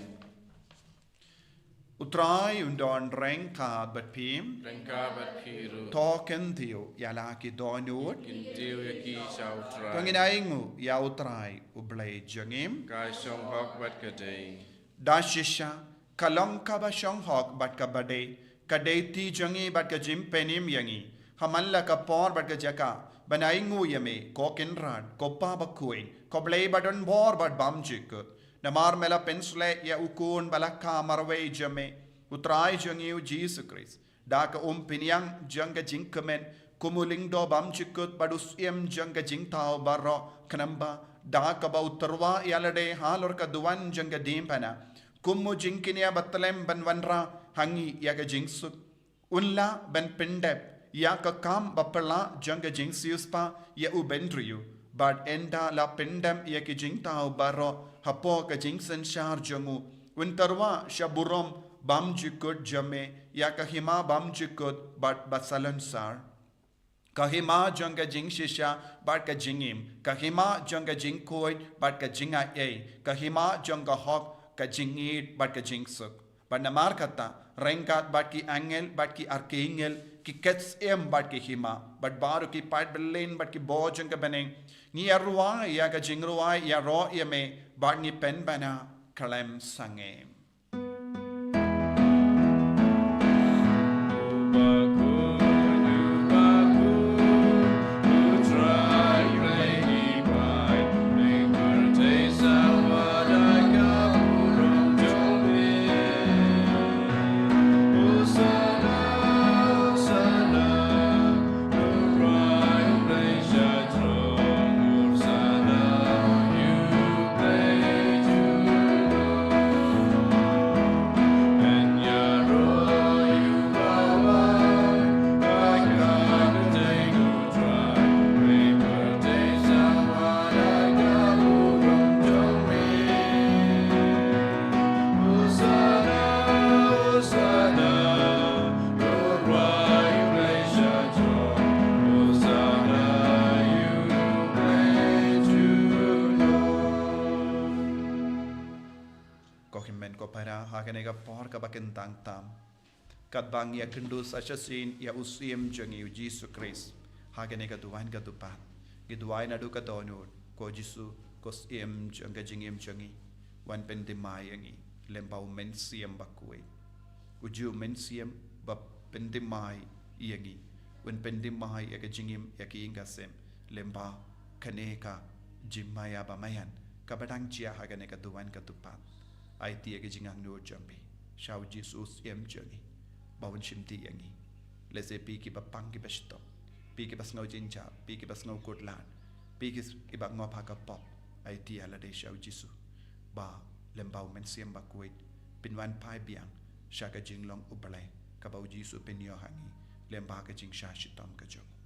U Trai un don ryngkat bad phi. Ryngkat bad phi ruh. To kyntiew ïa la ki dohnud. Kyntiew ïa ki sha u Trai. To ngin ainguh ïa u Trai u Blei jong ngi. Ka shong hok bad ka dei. Da shisha ka long kaba shong hok bad kaba dei, ka dei ti jong ngi bad ka jingpynim ïa ngi, ha man la ka por bad ka jaka, ban ainguh ïa me, ko Kynrad, ko Pa Bakhuid, ko Blei badonbor bad bymjukut. Namar me la pynshlei ïa u Khun ba la kha marwei jong me, u Trai jong ngi u Jisu Khrist. Da ka umphniang jong ka jingkmen, kum u lyngdoh bymjukut bad u syiem jong ka jingthaw baroh, khnang ba da kaba u tyrwa ïa lade halor ka duwan jong ka diengphna, kum u jingkñia ba tlem ban wanrah ha ngi ïa ka jingsuk. Un lah ban pyndep ïa ka kam ba phylla jong ka jingsiewspah ïa u bynriew, bad ynda la pyndep ïa ki jingthaw baroh hapoh ka jingsynshar jong u, un tyrwa sha burom bymjukut jong me ïa ka hima bymjukut bad ba salonsar. Ka hima jong ka jingshisha bad ka jingim, ka hima jong ka jingkhuid bad ka jingai ei, ka hima jong ka hok, ka jingïeit bad ka jingsuk. Bad namar kata, ryngkat bad ki angel bad ki archangel, ki ksiem bad ki hima, bad baroh ki paid bylliñ bad ki bor jong ka bneng, ngi ïa rwai ïa ka jingrwai ïaroh ïa me, bad ngi pynbna khlem sangeh. Ko hynmen ko para, ha kane ka por kaba kyntang tam, katba ngi ïa kynduh sa shisien ïa u Syiem jong ngi u Jisu Khrist ha kane ka duwan ka dkhot, ngi duwai naduh ka dohnud, ko Jisu, ko Syiem jong ka jingim jong ngi, wan pynthymmai ïa ngi lyngba u Mynsiem Bakhuid. U ju Mynsiem ba pynthymmai ïa ngi, un pynthymmai ïa ka jingim, ïa ka ïing ka sem, lyngba kane ka jingmaïa ba maïan kaba dang jia ha kane ka duwan ka dkhot. Aiti ïa ka jingangnud jong phi sha u Jisu u Syiem jong ngi, ba un shimti ïa ngi. Lehse phi kiba pang kiba shitom, phi kiba sngew jynjar, phi kiba sngew kut lad, phi ki-, kiba ngop ha ka pop, aiti ïa lade sha u Jisu, ba lyngba u Mynsiem Bakhuid phin wan phai biang sha ka jinglong U Blei kaba u Jisu pynïoh ha ngi lyngba ka jingshah shitom ka jong u.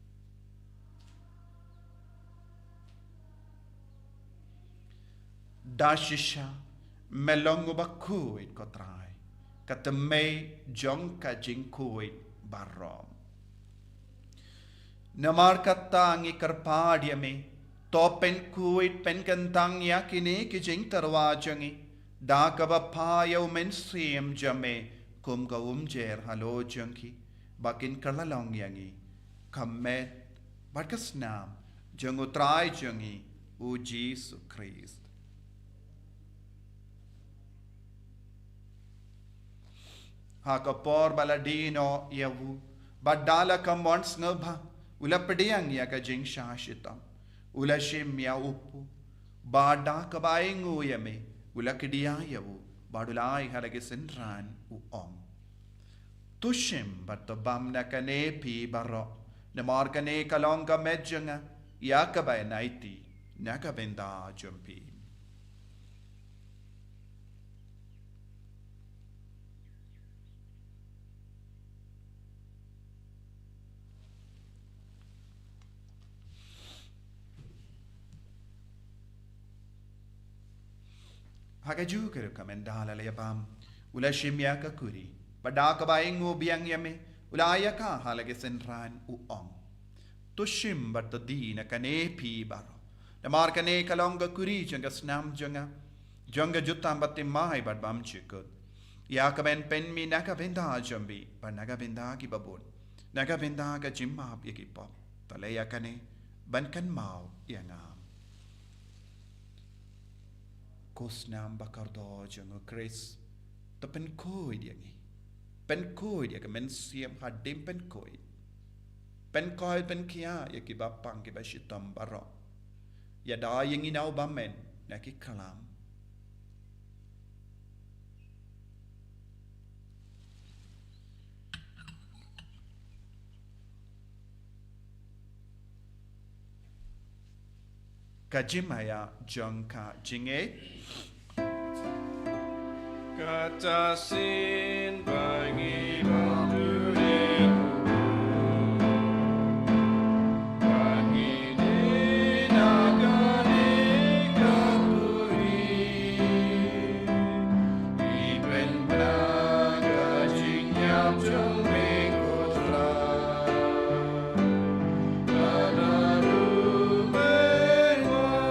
Da shisha me long uba khuid, ko Trai, ka thymmei jong ka jingkhuid baroh. Namar kata ngi kyrpad ïa me, to pynkhuid pynkyntang ïa kine ki jingtyrwa jong ngi da kaba phah ïa u Mynsiem jong me kum ka umjer halor jong ki, ba kin kylla long ïa ngi ka met bad ka snam jong u Trai jong ngi u Jisu Khrist. Ha ka por ba la die noh ïa u, bad da la ka mon sngewbha, u la pdiang ïa ka jingshah shitom, u la shim ïa u kpu, bad da kaba ainguh ïa me, u la kdiah ïa u, bad u la ai ha la ki synran, u ong: To shim bad to bam na kane phi baroh, namar kane ka long ka met jong nga, ïa kaba yn aiti na ka bynta jong phi. Ha kajuh ka rukom, ynda la ïa bam, u la shim ïa ka kuri, bad da kaba ainguh biang ïa me, u la ai ïa ka ha la ki synran, u ong: To shim bad to die na kane phi baroh, namar kane ka long ka kuri jong ka snam jong nga, jong ka jutang bathymmai bad bymjukut, ïa kaba yn pynmih na ka bynta jong phi bad na ka bynta kiba bun, na ka bynta ka jingmap ïa ki pop. To leh ïa kane ban kynmaw ïa nga. Ko snam ba kordor jong u Khrist, to pynkhuid ïa ngi. Pynkhuid ïa ka mynsiem hadien pynkhuid. Pynkoit pynkhia ïa kiba pang kiba shitom baroh. Ïada ïa ngi na u bymman na ki khlam. Ka jingmaïa jong ka jingngeit. Kata shisien ba ngi long duriaw, ba ngi dei na kane ka khuri, ngi pynbna ka jingïap jong me ko Trai. Kata ruh me wan.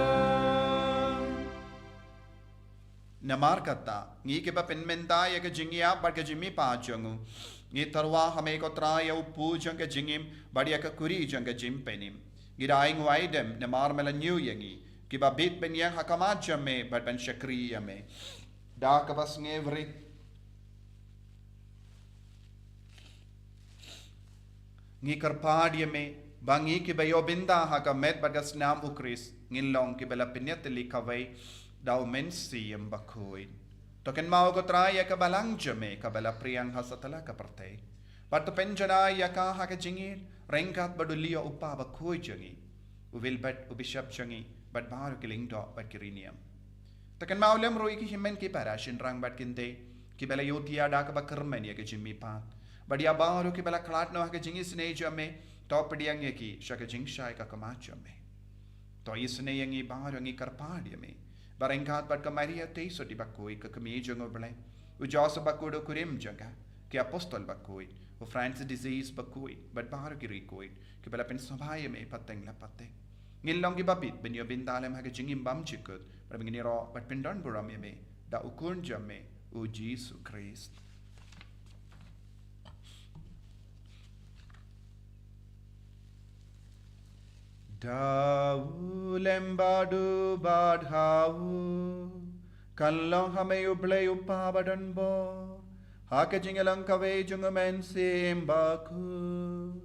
Namar kata, ngi kiba pynmynta ïa ka jingïap bad ka jingmihpat jong u, ngi tyrwa ha me ko Trai ïa u kpu jong ka jingim bad ïa ka khuri jong ka jingpynim. Ngi da ainguh aidem namar me la ñiew ïa ngi, kiba bit ban ïeng ha khmat jong me bad ban shakri ïa me da kaba sngewrit. Ngi kyrpad ïa me ba ngi kiba ïoh bynta ha ka met bad ka snam u Khrist ngin long kiba la pynïatylli kawei da u Mynsiem Bakhuid. To kynmaw ko Trai ïa ka balang jong me kaba la pdiang ha satlak ka pyrthei, bad to pynjanai ïa ka ha ka jingïeit ryngkat bad u Leo u kpa bakhuid jong ngi, u Wilbert u bishop jong ngi, bad baroh ki lyngdoh bad ki riewniam. To kynmaw lem ruh ïa ki hynmen ki para shynrang bad kynthei kiba la ïohthiah da kaba kyrmen ïa ka jingmihpat, bad ïa baroh kiba la khlad noh ha ka jingisynei jong me, to pdiang ïa ki sha ka jingshai ka khmat jong me. To isynei ïa ngi baroh, ngi kyrpad ïa me ba ryngkat bad ka Maria Theisotti bakhuid, ka kmie jong u Blei, u Joseph bakhuid u kurim jong ka, ki apostol bakhuid, u Francis d'Assisi bakhuid, bad baroh ki riewkhuid kiba la pynsngewbha ïa me pateng la pateng, ngin long kiba bit ban ïoh bynta lem ha ka jingim bymjukut, bad ngin ïaroh bad pyndonburom ïa me da u Khun jong me, u Jisu Khrist. Da u lem bad u bad ha u, kan long ha me u Blei u Kpa badonbor, ha ka jingïalang kawei jong u Mynsiem Bakhuid,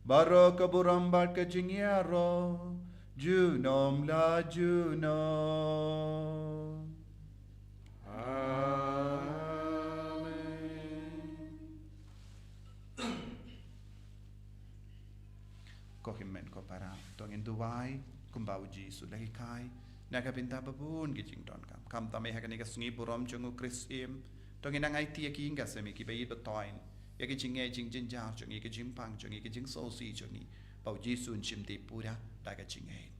baroh ka burom bad ka jingïaroh junom la junom. Amen. Ko hynmen ko para, to ngin duwai kumba u Jisu u la hikai na ka bynta ba bun ki jingdonkam. Khamtam eh ha kane ka sngi burom jong u Khrist Im, to ngin nang aiti ïa ki ïing ki sem, ïa kiba ïeit ba thoiñ, ïa ki jingeh jingjynjar jong ngi, ïa ki jingpang jong ngi, ïa ki jingsngewsih jong ngi, ba u Jisu un shim tip pura da ka jingngeit.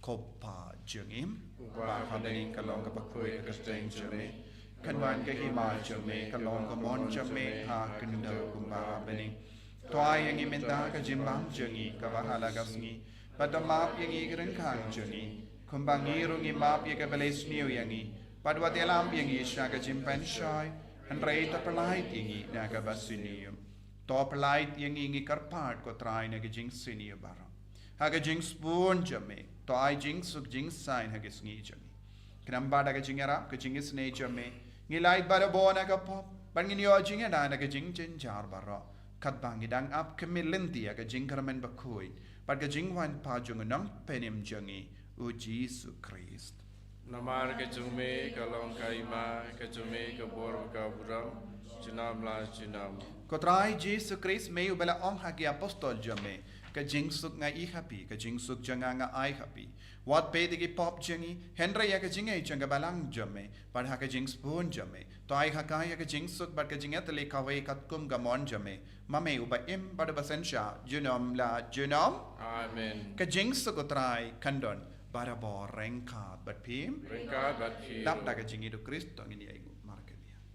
Ko Pa jong ngi uba ha bneng, ka long kaba khuid ka kyrteng jong me. Kan wan ka hima jong me, kan long ka mon jong me ha khyndew kumba ha bneng. To ai ïa ngi mynta ka jingbam jong ngi kaba ha la ka sngi, bad to map ïa ngi ki ryngkang jong ngi, kumba ngi ruh ngi map ïa kiba la isniew ïa ngi. Bad wat ïalam ïa ngi sha ka jingpynshoi, hynrei to pyllait ïa ngi na kaba sniew. To pyllait ïa ngi, ngi kyrpad ko Trai, na ka jingsniew baroh. Ha ka jingsbun jong me to ai jingsuk jingsaiñ ha ka sngi jong ngi. Khnang ba da ka jingïarap ka jingisynei jong me, ngi lait barabor na ka pop, bad ngin ïoh jingïada na ka jingjynjar baroh, katba ngi dang ap khmih lynti ïa ka jingkyrmen bakhuid bad ka jingwan pat jong u Nongpynim jong ngi, u Jisu Khrist. Namar ka jong me ka long ka hima, ka jong me ka bor, ka burom junom la junom. Ko Trai Jisu Khrist, me uba la ong ha ki apostol jong me, ka jingsuk nga ïoh ha phi, ka jingsuk jong nga nga ai ha phi. Wat peit ïa ki pop jong ngi, hynrei ïa ka jingngeit jong ka balang jong me. Bad ha ka jingsbun jong me to ai ha ka ïa ka jingsuk bad ka jingïatylli kawei katkum ka mon jong me, ma me uba im bad uba synshar junom la junom. Amen. Ka jingsuk u Trai kan don barabor ryngkat bad phi. Ryngkat bad phi. Dap da ka jingïeit u Khrist to ngin ïa ainguh markylliang.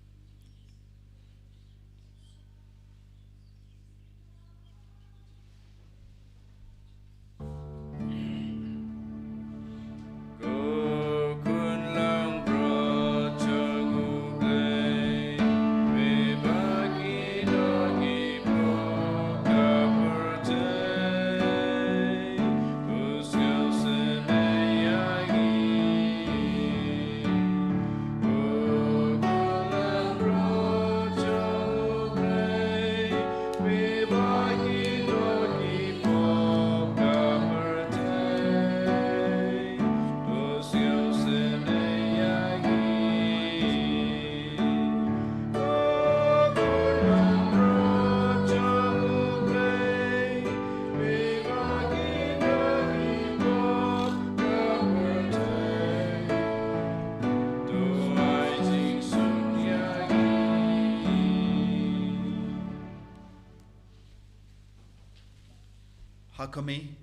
Kmie,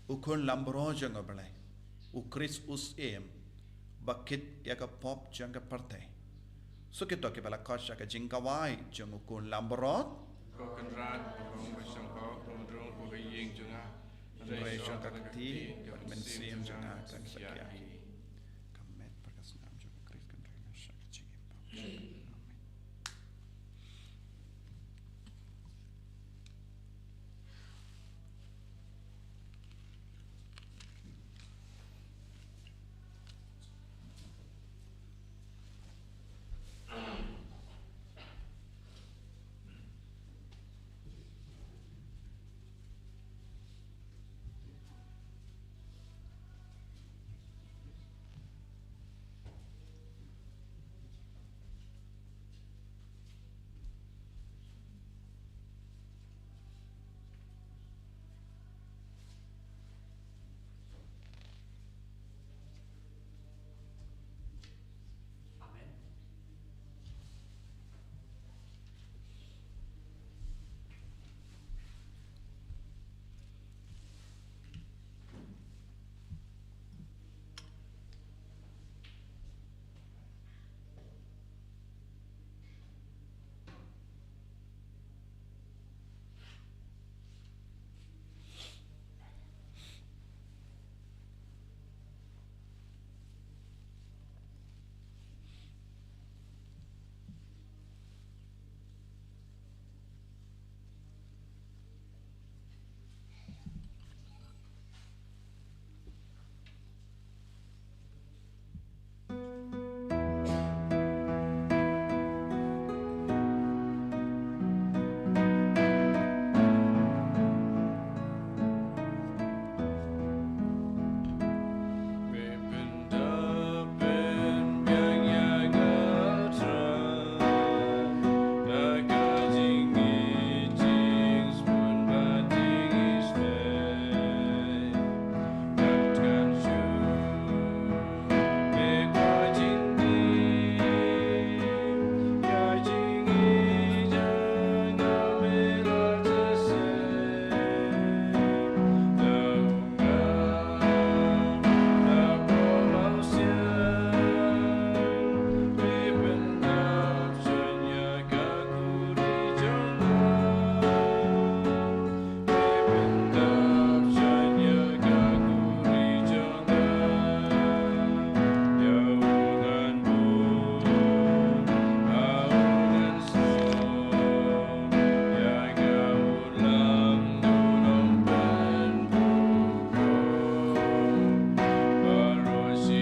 u khun langbrot jong U Blei, U Khrist u Syiem, ba kit ïa ka pop jong ka pyrthei. Sa kito kiba la koit sha ka jingkawei jong u khun langbrot. Ko Kynrad, ba ong ba shong ko, ym rung ko ha ïing jong nga. Hynrei shong ka kti, bad ka mynsiem jong nga kan sa ïa hi. Ka met bad ka snam jong U Khrist kan ri nga sha ka jingim pop. Amen.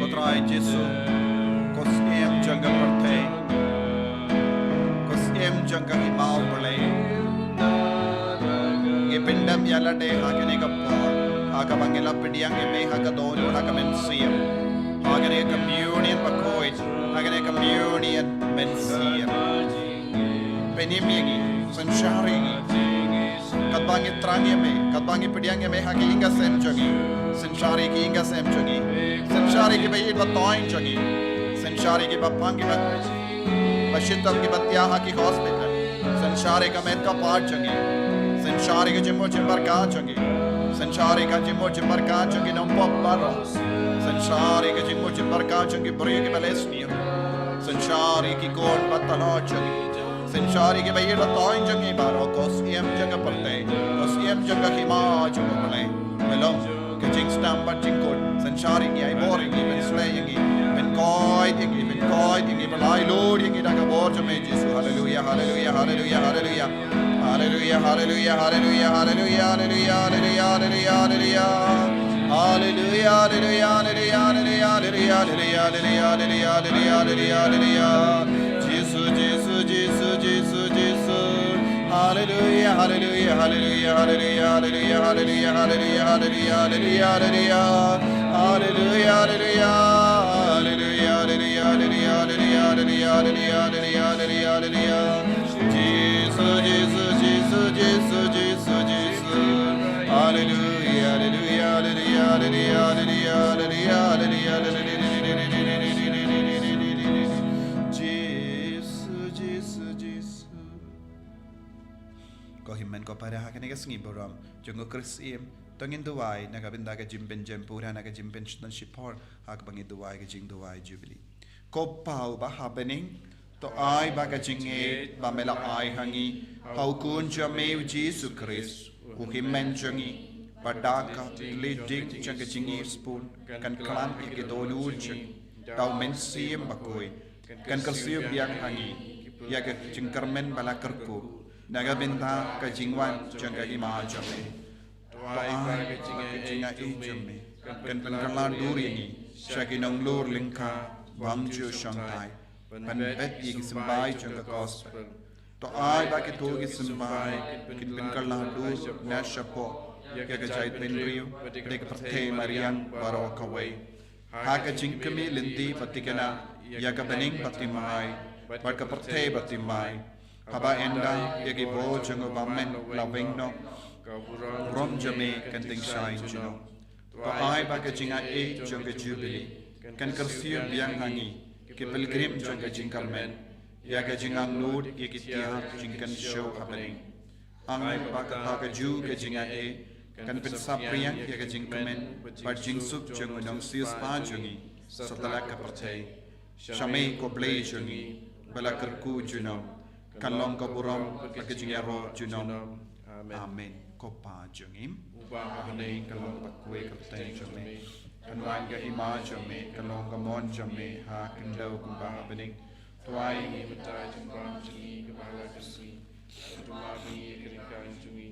Ko Trai Jisu, ko Syiem jong ka pyrthei, ko Syiem jong ka hima U Blei. Ngi pyndem ïa lade ha kane ka por, ha kaba ngi la pdiang ïa me ha ka dohnud ha ka mynsiem, ha kane ka communion bakhuid, ha kane ka communion mynsiem. Pynim ïa ngi, synshar ïa ngi. Katba ngi thrang ïa me, katba ngi pdiang ïa me ha ki ïing ki sem jong ngi. Synshar ïa ki ïing ki sem jong ngi. Synshar ïa kiba ïeit ba thoiñ jong ngi. Synshar ïa kiba pang kiba, ba shitom kiba thiah ha ki hospital. Synshar ïa ka met ka phad jong ngi. Synshar ïa ka jingmut jingpyrkhat jong ngi. Synshar ïa ka jingmut jingpyrkhat jong ki nongpop baroh. Synshar ïa ka jingmut jingpyrkhat jong ki briew kiba leh sniew. Synshar ïa ki khun bad ki khynnah jong ngi. Synshar ïa kiba ïeit ba thoiñ jong ngi baroh, ko Syiem jong ka pyrthei, ko Syiem jong ka hima jong U Blei. Me long ka jingsdang bad jingkut. Synshar ïa ngi, ai bor ïa ngi, pynsleh ïa ngi, pynkoit ïa ngi, pynkoit ïa ngi, pynlait luid ïa ngi da ka bor jong me Jisu. Haleluia, haleluia, haleluia, haleluia. Haleluia, haleluia, haleluia, haleluia, haleluia, haleluia, haleluia, haleluia. Haleluia, haleluia, haleluia, haleluia, haleluia, haleluia, haleluia, haleluia, haleluia. Jisu, Jisu, Jisu, Jisu, Jisu. Haleluia, haleluia, haleluia, haleluia, haleluia, haleluia, haleluia, haleluia, haleluia, haleluia. Haleluia, haleluia, haleluia, haleluia, haleluia, haleluia, haleluia, haleluia, haleluia, haleluia. Jisu, Jisu, Jisu, Jisu, Jisu, Jisu. Haleluia, haleluia, haleluia, haleluia, haleluia, haleluia, haleluia. Jisu, Jisu, Jisu. Ko hynmen ko para ha kane ka sngi burom jong u Khrist Syiem. To ngin duwai na ka bynta ka jingpynjem pura na ka jingpynshitshit shipor ha kaba ngi duwai ka jingduwai Jubilee. Ko Pa uba ha bneng, to ai ba ka jingngeit ba me la ai ha ngi ha u Khun jong me u Jisu Khrist, u hynmen jong ngi, ba da ka kylli ding jong ka jingïeit sbun kan khlad ïa ki dohnud jong ngi da u Mynsiem Bakhuid, kan kyrsiew biang ha ngi ïa ka jingkyrmen ba la kyrkhu na ka bynta ka jingwan jong ka Hima jong me. To ai ba ka jingaiei jong me kan pynkylla dur ïa ngi sha ki nonglor lyngkha bym ju shongthait ban bet ïa ki symbai jong ka Gospel. To ai ba kito ki symbai kin pynkylla dur na shapoh ïa ka jaitbynriew bad ïa ka pyrthei mariang baroh kawei. Ha ka jingkmie lynti ba thikna ïa ka bneng ba thymmai bad ka pyrthei ba thymmai, haba ynda ïa ki bor jong u Bamon la weng noh, ka burom jong me kan tyngshaiñ junom. To ai ba ka jingaiei jong ka Jubilee kan kyrsiew biang ha ngi ki pilgrim jong ka jingkyrmen ïa ka jingangnud ïa ki tiar jingkynshew ha bneng. Ai ba kata kajuh ka jingaiei kan pynsaphriang ïa ka jingkmen bad jingsuk jong u Nongsiewspah jong ngi satlak ka pyrthei. Sha me ko Blei jong ngi ba la kyrkhu junom, kan long ka burom bad ka jingïaroh junom. Amen. Amen. Ko Pa jong ngi uba ha bneng, kan long bakhuid ka kyrteng jong me, kan wan ka hima jong me, kan long ka mon jong me ha khyndew kumba ha bneng. To ai ïa ngi mynta ka jingbam jong ngi kaba la ka sngi, bad to map ïa ngi ïa ki ryngkang jong ngi,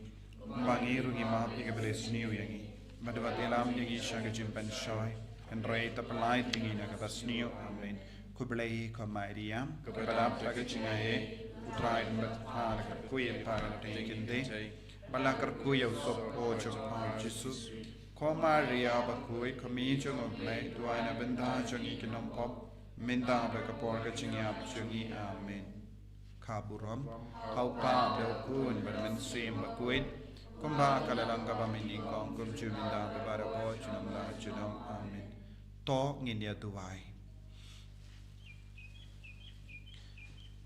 kumba ngi ruh ngi map ïa kiba la sniew ïa ngi. Bad wat ïalam ïa ngi sha ka jingpynshoi, hynrei to pyllait ïa ngi na kaba sniew. Amen. Khublei ko Maria, kaba dap da ka jingaiei, u Trai u don bad pha. La kyrkhu ïa pha ha ki kynthei, bad la kyrkhu ïa u sopor jong pha u Jisu. Ko Maria bakhuid, ko Mei jong u Blei, to ai na bynta jong ngi ki nongpop, mynta bad ha ka por ka jingïap jong ngi. Amen. Ka burom ha u Kpa bad u Khun bad u Mynsiem Bakhuid, kumba ka la long kaba mynnyngkong, kumjuh mynta bad barabor, junom la junom. Amen. To ngin ïa duwai.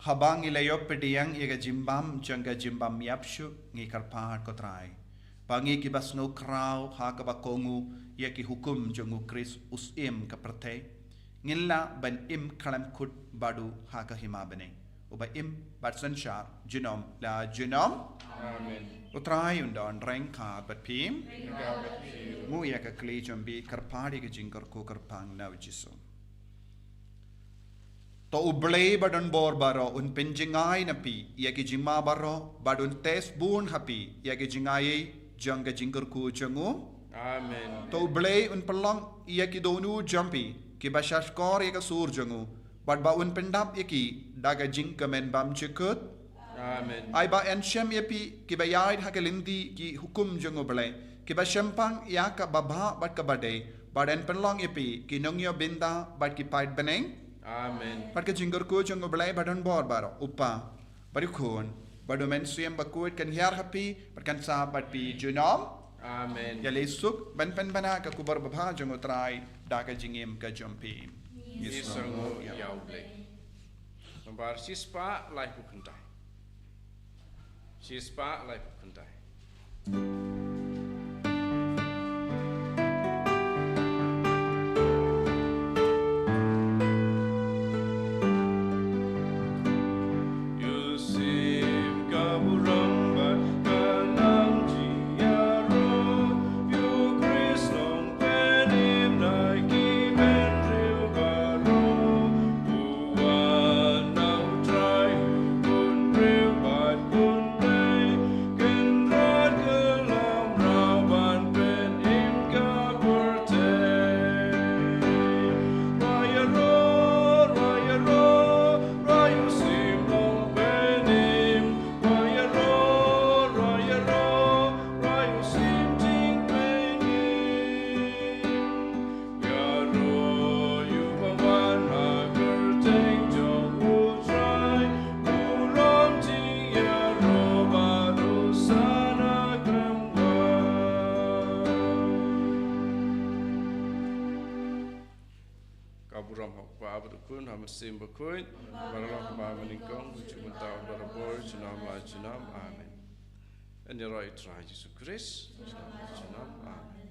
Haba ngi la ïoh pdiang ïa ka jingbam jong ka jingbam ïapshuh, ngi kyrpad ko Trai ba ngi kiba sngewkhraw ha kaba kohnguh ïa ki hukum jong u Khrist u Syiem ka pyrthei, ngin lah ban im khlem kut bad u ha ka hima bneng, uba im bad synshar junom la junom. Amen. U Trai un don ryngkat bad phi. Ryngkat bad phi. Nguh ïa ka kli jong phi, kyrpad ïa ka jingkyrkhu kyrpang na u Jisu. To u Blei ba don bor baroh un pynjngai na phi ïa ki jingma baroh, bad un test bun ha phi ïa ki jingaiei jong ka jingkyrkhu jong u. Amen. To u Blei un pynlong ïa ki dohnud jong phi kiba shahshkor ïa ka sur jong u, bad ba un pyndap ïa ki da ka jingkmen bymjukut. Amen. Ai ba yn shem ïa phi kiba ïaid ha ka lynti ki hukum jong u Blei, kiba shemphang ïa kaba bha bad kaba dei, bad yn pynlong ïa phi ki nongïoh bynta bad ki paid bneng. Amen. Bad ka jingkyrkhu jong u Blei ba don bor baroh, u Kpa bad u Khun bad u Mynsiem Bakhuid, kan hiar ha phi bad kan sah bad phi junom. Amen. Ïaleh suk ban pynbna ka khubor babha jong u Trai da ka jingim ka jong phi. Ngi sngewnguh ïa u Blei. Nambar shispah laiphew khyndai. Shispah laiphew khyndai. Ka burom ha u Kpa bad u Khun, ha u Mynsiem Bakhuid, ba la long kumba mynnyngkong, kumjuh mynta, barabor, junom la junom. Amen. Ïaroh ïa u Trai Jisu Khrist. Amen.